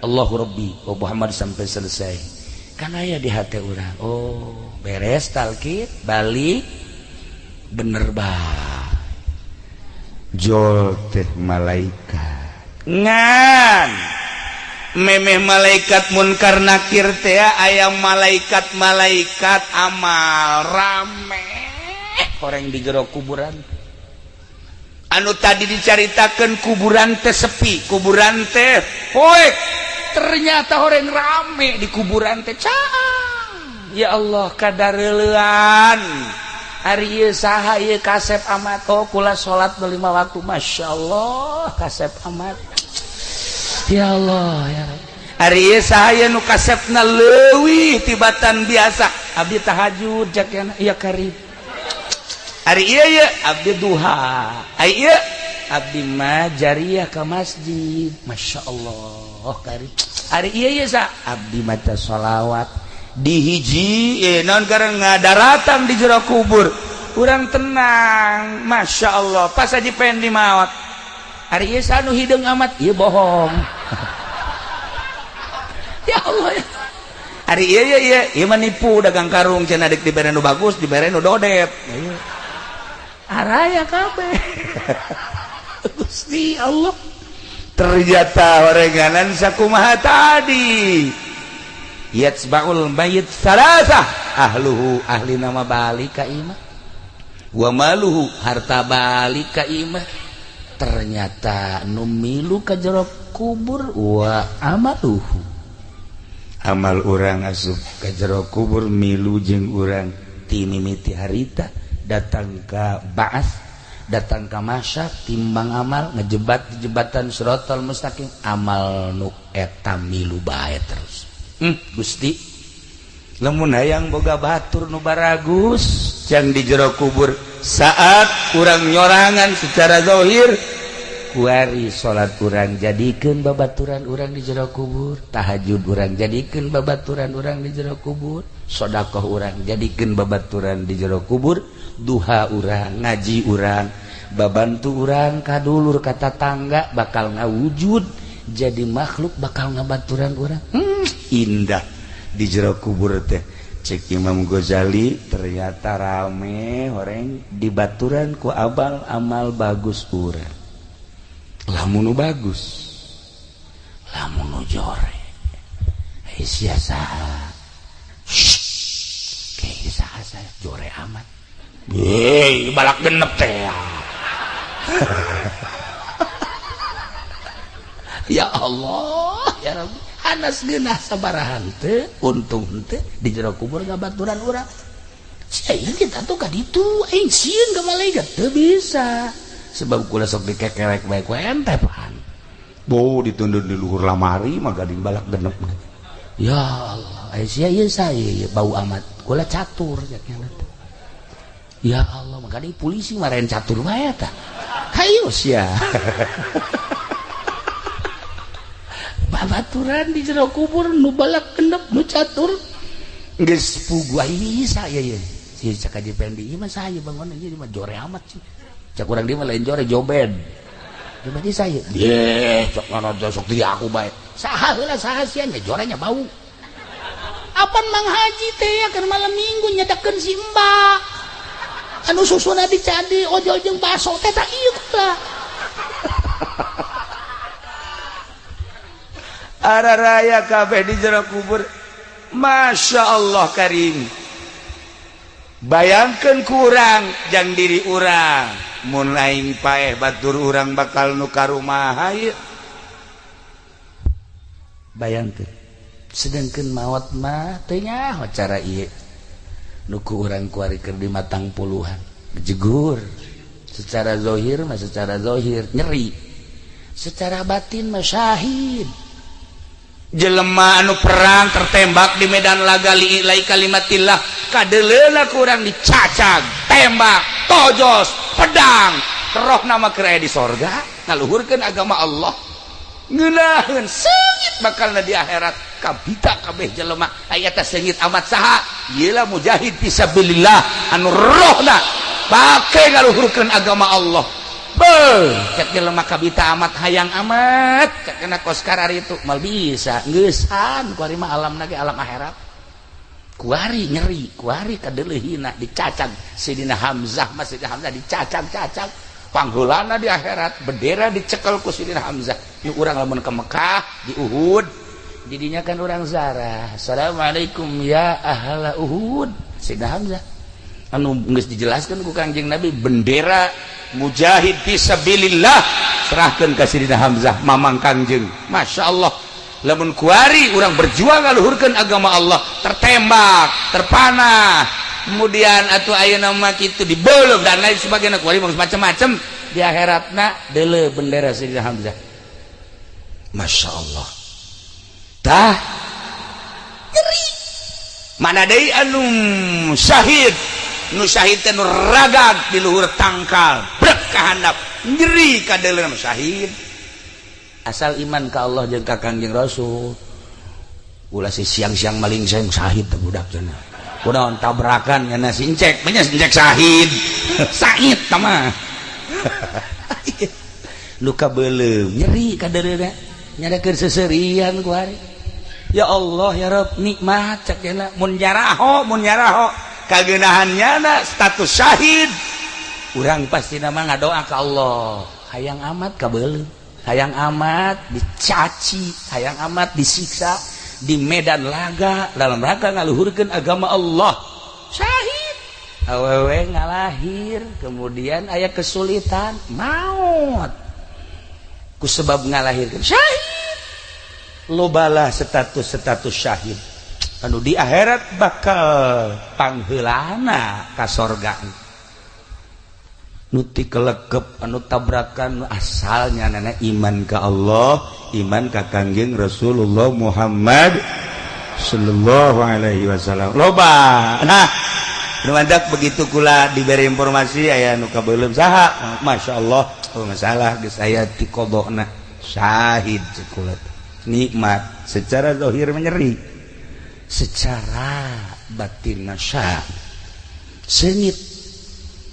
Allahu Rabbi wa Muhammad, sampai selesai kan aya di hati urang. Oh, beres talkin, balik, bener bae. Jol teh malaikat. Ngan memeh malaikat munkar nakir teh aya malaikat malaikat amal rame orang di jero kuburan. Anu tadi dicaritakan kuburan teh sepi, kuburan teh poek, ternyata orang rame di kuburan teh caang. Ya Allah, kadareulean ari ieu saha ieu? Kasep amat. Oh, kula salat lima waktu. Masya Allah, kasep amat. Ya Allah ya Rabbi. Ari ieu saha ieu nu kasepna leuwih tibatan biasa? Abdi tahajud jak ya karib. Ari ieu ye abdi duha. Ari ieu abdi mah jariah ka masjid. Masya Allah, karib. Ari ieu ye sa? Abdi maca sholawat. Di hiji naon karena ngadaratan di jero kubur. Urang tenang, Masya Allah. Pas Haji Pendi maot, ari ieu anu hideung amat, ieu bohong. Ya Allah ya. Ari ieu ieu ieu ieu mah nipu dagang karung cenah, dek dibere nu bagus, dibere nu dodep. Araya kabeh. Gusti Allah, ternyata orenganan sakumaha tadi, yatsba'ul mayit salasah: ahluhu, ahli nama balik ka imah, wa maluhu, harta balik ka imah, ternyata nu milu ka jero kubur wa amaluhu, amal urang asup ka jero kubur, milu jeung urang ti mimiti harita datang ka ba'ats, datang ka mahsyar, timbang amal ngejebat di jembatan Sirotol Mustaqim, amal nu eta milu bae terus. Gusti, lamun hayang boga batur nu baragus jang di jero kubur saat kurang nyorangan secara zahir, kuari salat urang jadikeun babaturan urang di jero kubur, tahajud urang jadikeun babaturan urang di jero kubur, sedekah urang jadikeun babaturan di jero kubur, duha urang, ngaji urang, babantu urang ka dulur, ka tatangga, bakal ngawujud jadi makhluk bakal ngabaturan urang. Indah di jero kubur teh. Cek Imam Ghazali, ternyata rame orang dibaturan ku abal amal bagus urang. Lamun nu bagus, lamun nu jore, sia saha? Kayak saha saya jore amat. Yeay, balak genep teh. Ya Allah, ya Rabbi, hanas geunah sabarahan teu, untung teu di jero kubur ngabaturan urang. Sia kita tuh ka ditu aing sieun ka malaikat, teu bisa. Sebab kula sok dikekerek bae ku ente pan. Bo ditundun di luhur lamari mah gading balak genep. Ya Allah, ai sia ieu saya ieu bau amat. Kula catur cek. Ya Allah, makanya polisi marahin catur wae tah. Hayu sia. Babaturan di jero kubur nu balak genep, nu catur. Geus puguh ai saya ye. Si cak Haji Pendi ieu mah saya bangun ieu mah jore amat sih. Cak urang dia mah lain jore, jobed. Jobed saya. Ye, sok ngono sok di aku bae. Saha heula, saha sia nya jorenya bau. Apan Mang Haji teh ya keur malam Minggu nyedekeun si Mbak. Anu susuna dicadi ojol jeung baso teh tak ieu lah. Araraya kabeh di jero kubur. Masya Allah karim. Bayangkeun ku urang jang diri urang mun aing paeh batur urang bakal nu ka rumah ieu. Bayangkeun. Sedengkeun maot mah teu nyaho cara ieu. Nuku urang kuari keur di matang puluhan jegur secara zahir mah, secara zahir nyeri, secara batin mah syahid. Jelema anu perang tertembak di medan laga li'ilai kalimatillah, kadeleuna kurang dicacag tembak tojos pedang roh nama keur aya di sorga ngaluhurkeun agama Allah, ngeunaheun seungit bakalna di akhirat. Kabita kabeh jelema aya teh seungit amat saha? Ieu mujahid fisabilillah anu rohna pake ngaluhurkeun agama Allah. Beuh, cek jelema kabita amat, hayang amat cek kena koskar ari itu mal bisa geusan kuari mah alamna ge alam akhirat. Kuari nyeri, kuari kadeuleuhina dicacag Sidina Hamzah mah, Sidina Hamzah dicacag-cacag pangheulana di akhirat, bendera dicekel ku Sidina Hamzah. Nu urang lamun ke Mekah di Uhud jadinya kan orang zarah, assalamualaikum ya ahla Uhud. Sidina Hamzah anu geus dijelaskan ku Kangjeng Nabi, bendera mujahid fisabilillah serahkeun ka Sidina Hamzah mamang Kangjeng. Masya Allah, lamun kuari urang berjuang ngaluhurkeun agama Allah, tertembak, terpanah, kemudian atuh ayeuna mah kitu dibelum dan lain sebagainya, kuari macam-macam, di akhiratna deuleu bendera Sidina Hamzah. Masya Allah, tah nyeri. Mana deui anu syahid, nu syahid teh nu ragag di luhur tangkal brek ka handap, nyeri kadeuleu syahid. Asal iman ka Allah jeung ka Kangjeng Rasul, ulah si siang-siang maling seng syahid teh budak cenah. Kunaon tabrakan nya sincek, nya sincek syahid. Sahid tama. Luka belum nyeri kadereuna nyadakeun seserian ku hari. Ya Allah ya Rabb, nikmat cek cenah mun jaraho, mun nyaraho kagenahan nyana status syahid. Urang pasti nama ngadoa ka Allah, hayang amat kabeuleum, hayang amat dicaci, hayang amat disiksa di medan laga dalam rangka ngaluhurkeun agama Allah. Syahid awewe ngalahir, kemudian aya kesulitan maut ku sebab ngalahirkeun syahid. Lobalah status-status syahid anu di akhirat bakal pangheulana ka sorga. Nu ti kelekep, anu tabrakan, asalnya nenek iman ke Allah, iman ka Kangjeng Rasulullah Muhammad sallallahu alaihi wasallam, loba. Nah, nu mantak begitu kula diberi informasi aya nu kabeuleum saha, Masya Allah, oh masalah geus aya ti qodona syahid cek kula. Nikmat secara zahir menyeri, secara batin syah seungit.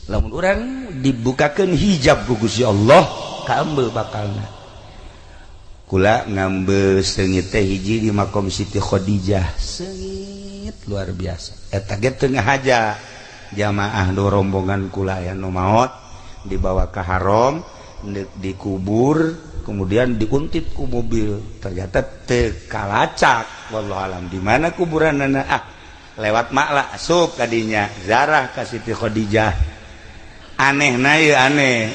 Lamun urang dibukakeun hijab ku Gusti Allah, kaambe bakalna. Kula ngambe seungit teh hiji di makom Siti Khadijah, seungit luar biasa. Eta ge teu ngahaja jamaah nu rombongan kula aya nu maot dibawa ke haram, dikubur, kemudian diuntit ku mobil, ternyata teu kalacak, wallahu alam di mana kuburanana. Ah, lewat makla asup kadinya zarah ka Siti Khadijah. Aneh na ieu, aneh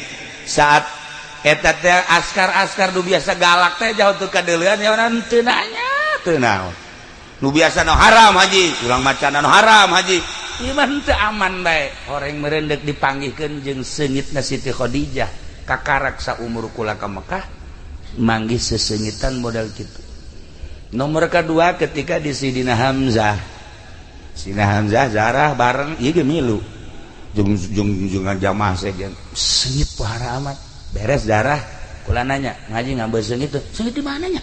saat eta teh askar-askar nu biasa galak teh jauh teu kadeulean ya, urang teu nanya teu naon. Nu biasa nu haram haji ulang macana nu haram haji ieu mah teu aman bae, horeng meureun deuk dipanggihkeun jeung seungitna Siti Khadijah. Kakarak saumur kula ka Mekah manggih sesengitan modal kitu. Nomor kedua ketika di Sidina Hamzah, Sidina Hamzah zarah bareng ieu ge milu jeung jeung jeung jamaah sejen, seungit pohara amat. Beres darah kula nanya, ngaji ngambil seungit tuh, seungit di mananya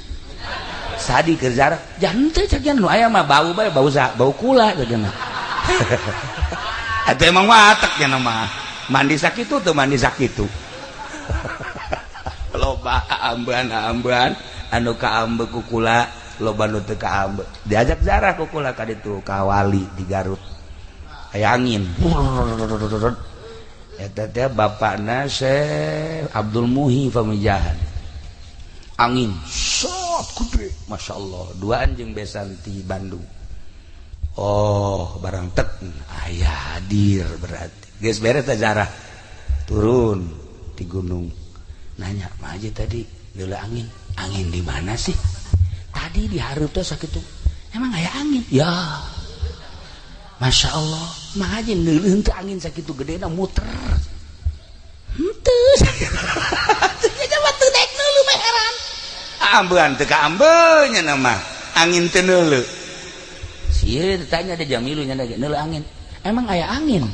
sadi keur zarah jangan teh cek nu aya mah bau bae, bau sa bau kula cek. Eta emang watek nya mah mandi sakitu tuh, mandi sakitu. Loba ambean-ambean anu kaambe ku kula, loba nu teu kaambe. Diajak zarah ku kula ka ditu ka wali di Garut, aya angin eta teh bapakna Syekh Abdul Muhi Pamijahan, angin sot gede, Masya Allah, duaan jeung besan ti Bandung. Oh, barang tek aya hadir berarti geus beres teh zarah, turun di gunung, nanya, "Mah aja tadi deuleu angin, angin di mana sih?" "Tadi di hareup teh sakitu." "Emang aya angin?" "Ya, Masya Allah, mah aja neuleuh teu angin sakitu gedena muter." Henteu. Teu mah teu daek neuleuh mah, heran. Ambean teu kaambe nya mah angin teu neuleuh. Sieun ditanya ada jamilu nya neuleuh angin. "Emang aya angin?"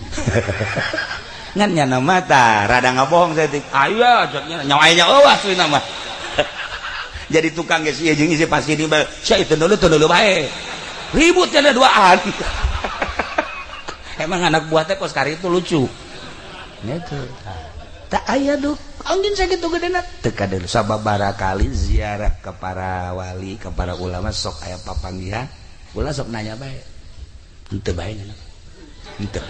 Ngan nya mah tah rada ngabohong saeutik. Aya cek nya, nyawa aya eueuh asli mah. Jadi tukang geus ieu jeung isi pasti di sia itu neuleuh teu neuleuh bae. Ribut nya duaan. Emang anak buah teh kos kari itu lucu. Gitu. Tak aya duh angin sakitu gedena teu kadeuleu. Sababaraha kali ziarah ke para wali, ke para ulama sok aya papanggihan, kula sok nanya bae. Henteu bae nya. Henteu.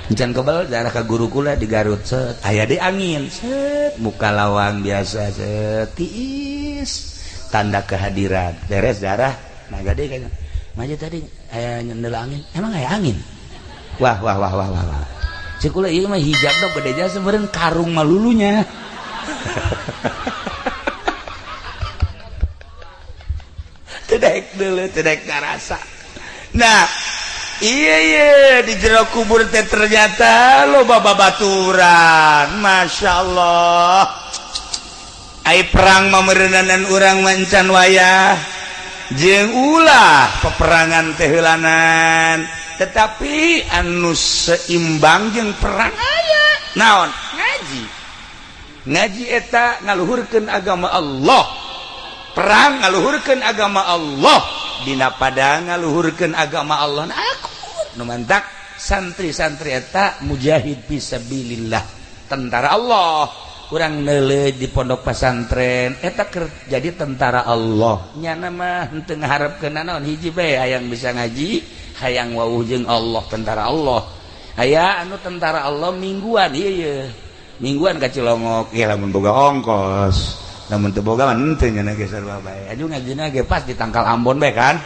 Encan kebal ziarah ka guru kula di Garut, set aya di angin, set muka lawang biasa, set tiis tanda kehadiran. Beres ziarah naga deui kayaknya. Maja tadi aya nyendeul angin. "Emang aya angin?" Wah wah wah wah wah wah. Cek kula ieu mah hijabna gede jasa meureun karung malulunya. Teu daek deuleu, teu daek ngarasa. Nah, iya iya di jero kubur teh ternyata loba babaturan. Masya Allah. Ai perang mah meureunanan urang mancan wayah jeung ulah peperangan teh heulanan, tetapi anu seimbang jeung perang aya naon? Ngaji. Ngaji eta ngaluhurkeun agama Allah, perang ngaluhurkeun agama Allah, dina padang ngaluhurkeun agama Allah. Nah, aku Nu mantak santri-santri eta mujahid fisabilillah, tentara Allah. Kurang neuleuh di pondok pesantren eta jadi tentara Allah. Nyana mah henteu ngaharepkeun naon, hiji bae, hayang bisa ngaji, hayang wawuh jeung Allah, tentara Allah. Aya anu tentara Allah mingguan, ieu ye mingguan ka Cilongok ya, lamun boga ongkos. Lamun teu boga mah henteu, nyana ge sarua bae. Aju ngajina ge pas di tangkal Ambon bae kan,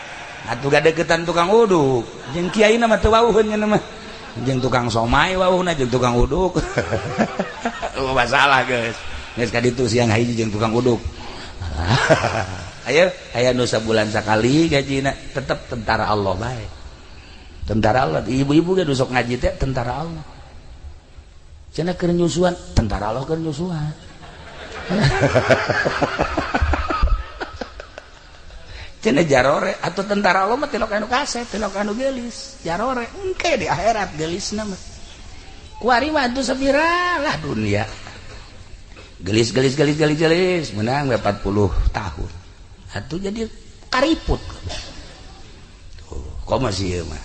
atuh gadeukeutan tukang uduk jeung kiai mah teu wawuheun. Nyana mah jeung tukang somai wawuhna, jeung tukang uduk. Oh, masalah guys, geus ka ditu siang hiji jeung tukang uduk. Ayo, aya nu sabulan sakali gajina, tetep tentara Allah bae, tentara Allah. Ibu-ibu ge sok ngaji teh tentara Allah. Cenah keur nyusuan, tentara Allah keur nyusuan. Cenah jarore atau tentara Allah mah tilok anu kasep, tilok anu geulis. Jarore engke di akhirat geulisna mah. Kuari mah atuh sapira lah dunia. Gelis gelis gelis gelis gelis menang 40 tahun. Atuh jadi kariput. Tuh, kok masih ieu mah.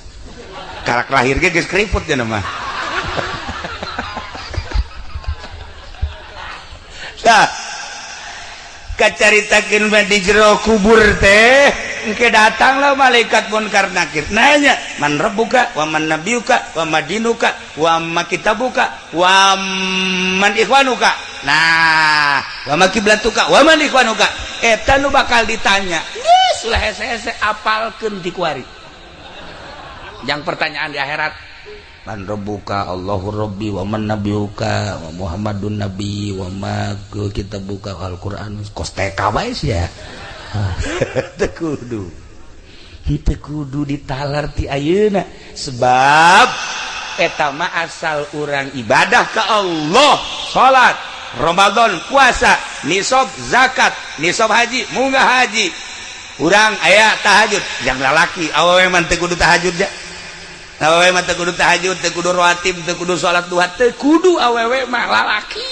Karak lahir ge geus keriput nya mah. Tah, kacaritakeun mah di jero kubur teh engke datanglah malaikat munkar nakir nanya, man rabbuka wa man nabiyuka wa madinuka wa ma kitabuka wa man ikhwanuka, nah wa ma kiblatuka wa man ikhwanuka. Eta nu bakal ditanya geus ulah hese-hese, apalkeun ti kuari yang pertanyaan di akhirat. Man rabbuka, Allahu rabbi, wa man nabiyuka, wa Muhammadun nabi, wa ma kitabuka, Al-Qur'an. Kos TK bae sia. Teu kudu, teu kudu ditalar ti ayeuna, sebab eta mah asal urang ibadah ka Allah, salat, Ramadan, puasa, nisab zakat, nisab haji, munggah haji, urang aya tahajud. Yang lalaki, awewe mah teu kudu tahajud ja. Awewe mah teu kudu tahajud, teu kudu rawatib, teu kudu salat duha, teu kudu awewe mah. Lalaki,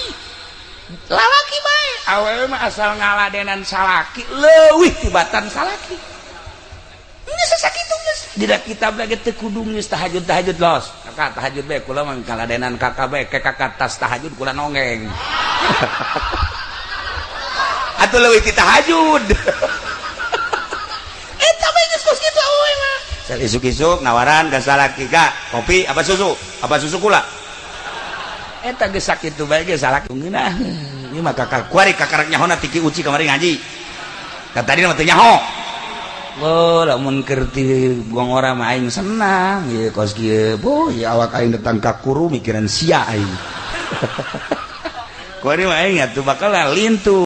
lalaki bae. Awewe mah asal ngaladenan salaki, leuwih tibatan salaki. Geus sakitu geus. Dina kitab lagi teu kudu geus tahajud tahajud los. Kakak tahajud bae, kula mah ngaladenan kakak bae, ke kakak tas tahajud kula nonggeng. Atuh leuwih ti tahajud. Eta bae geus kos kitu awewe mah. Isuk-isuk nawaran ka salaki, "Kak, kopi apa susu? Apa susu kula?" Eta geus sakitu bae ge salaki ngeunah. Ieu mah kakak kuari kakarek nyahona tiki uci kamari ngaji. Ka tadi mah teu nyaho. Oh, lamun keur ti gongora mah aing senang ieu kos kieu. Boh, ieu awak aing datang ka kuru mikiran sia aing. Kuari mah aing atuh bakal lintu.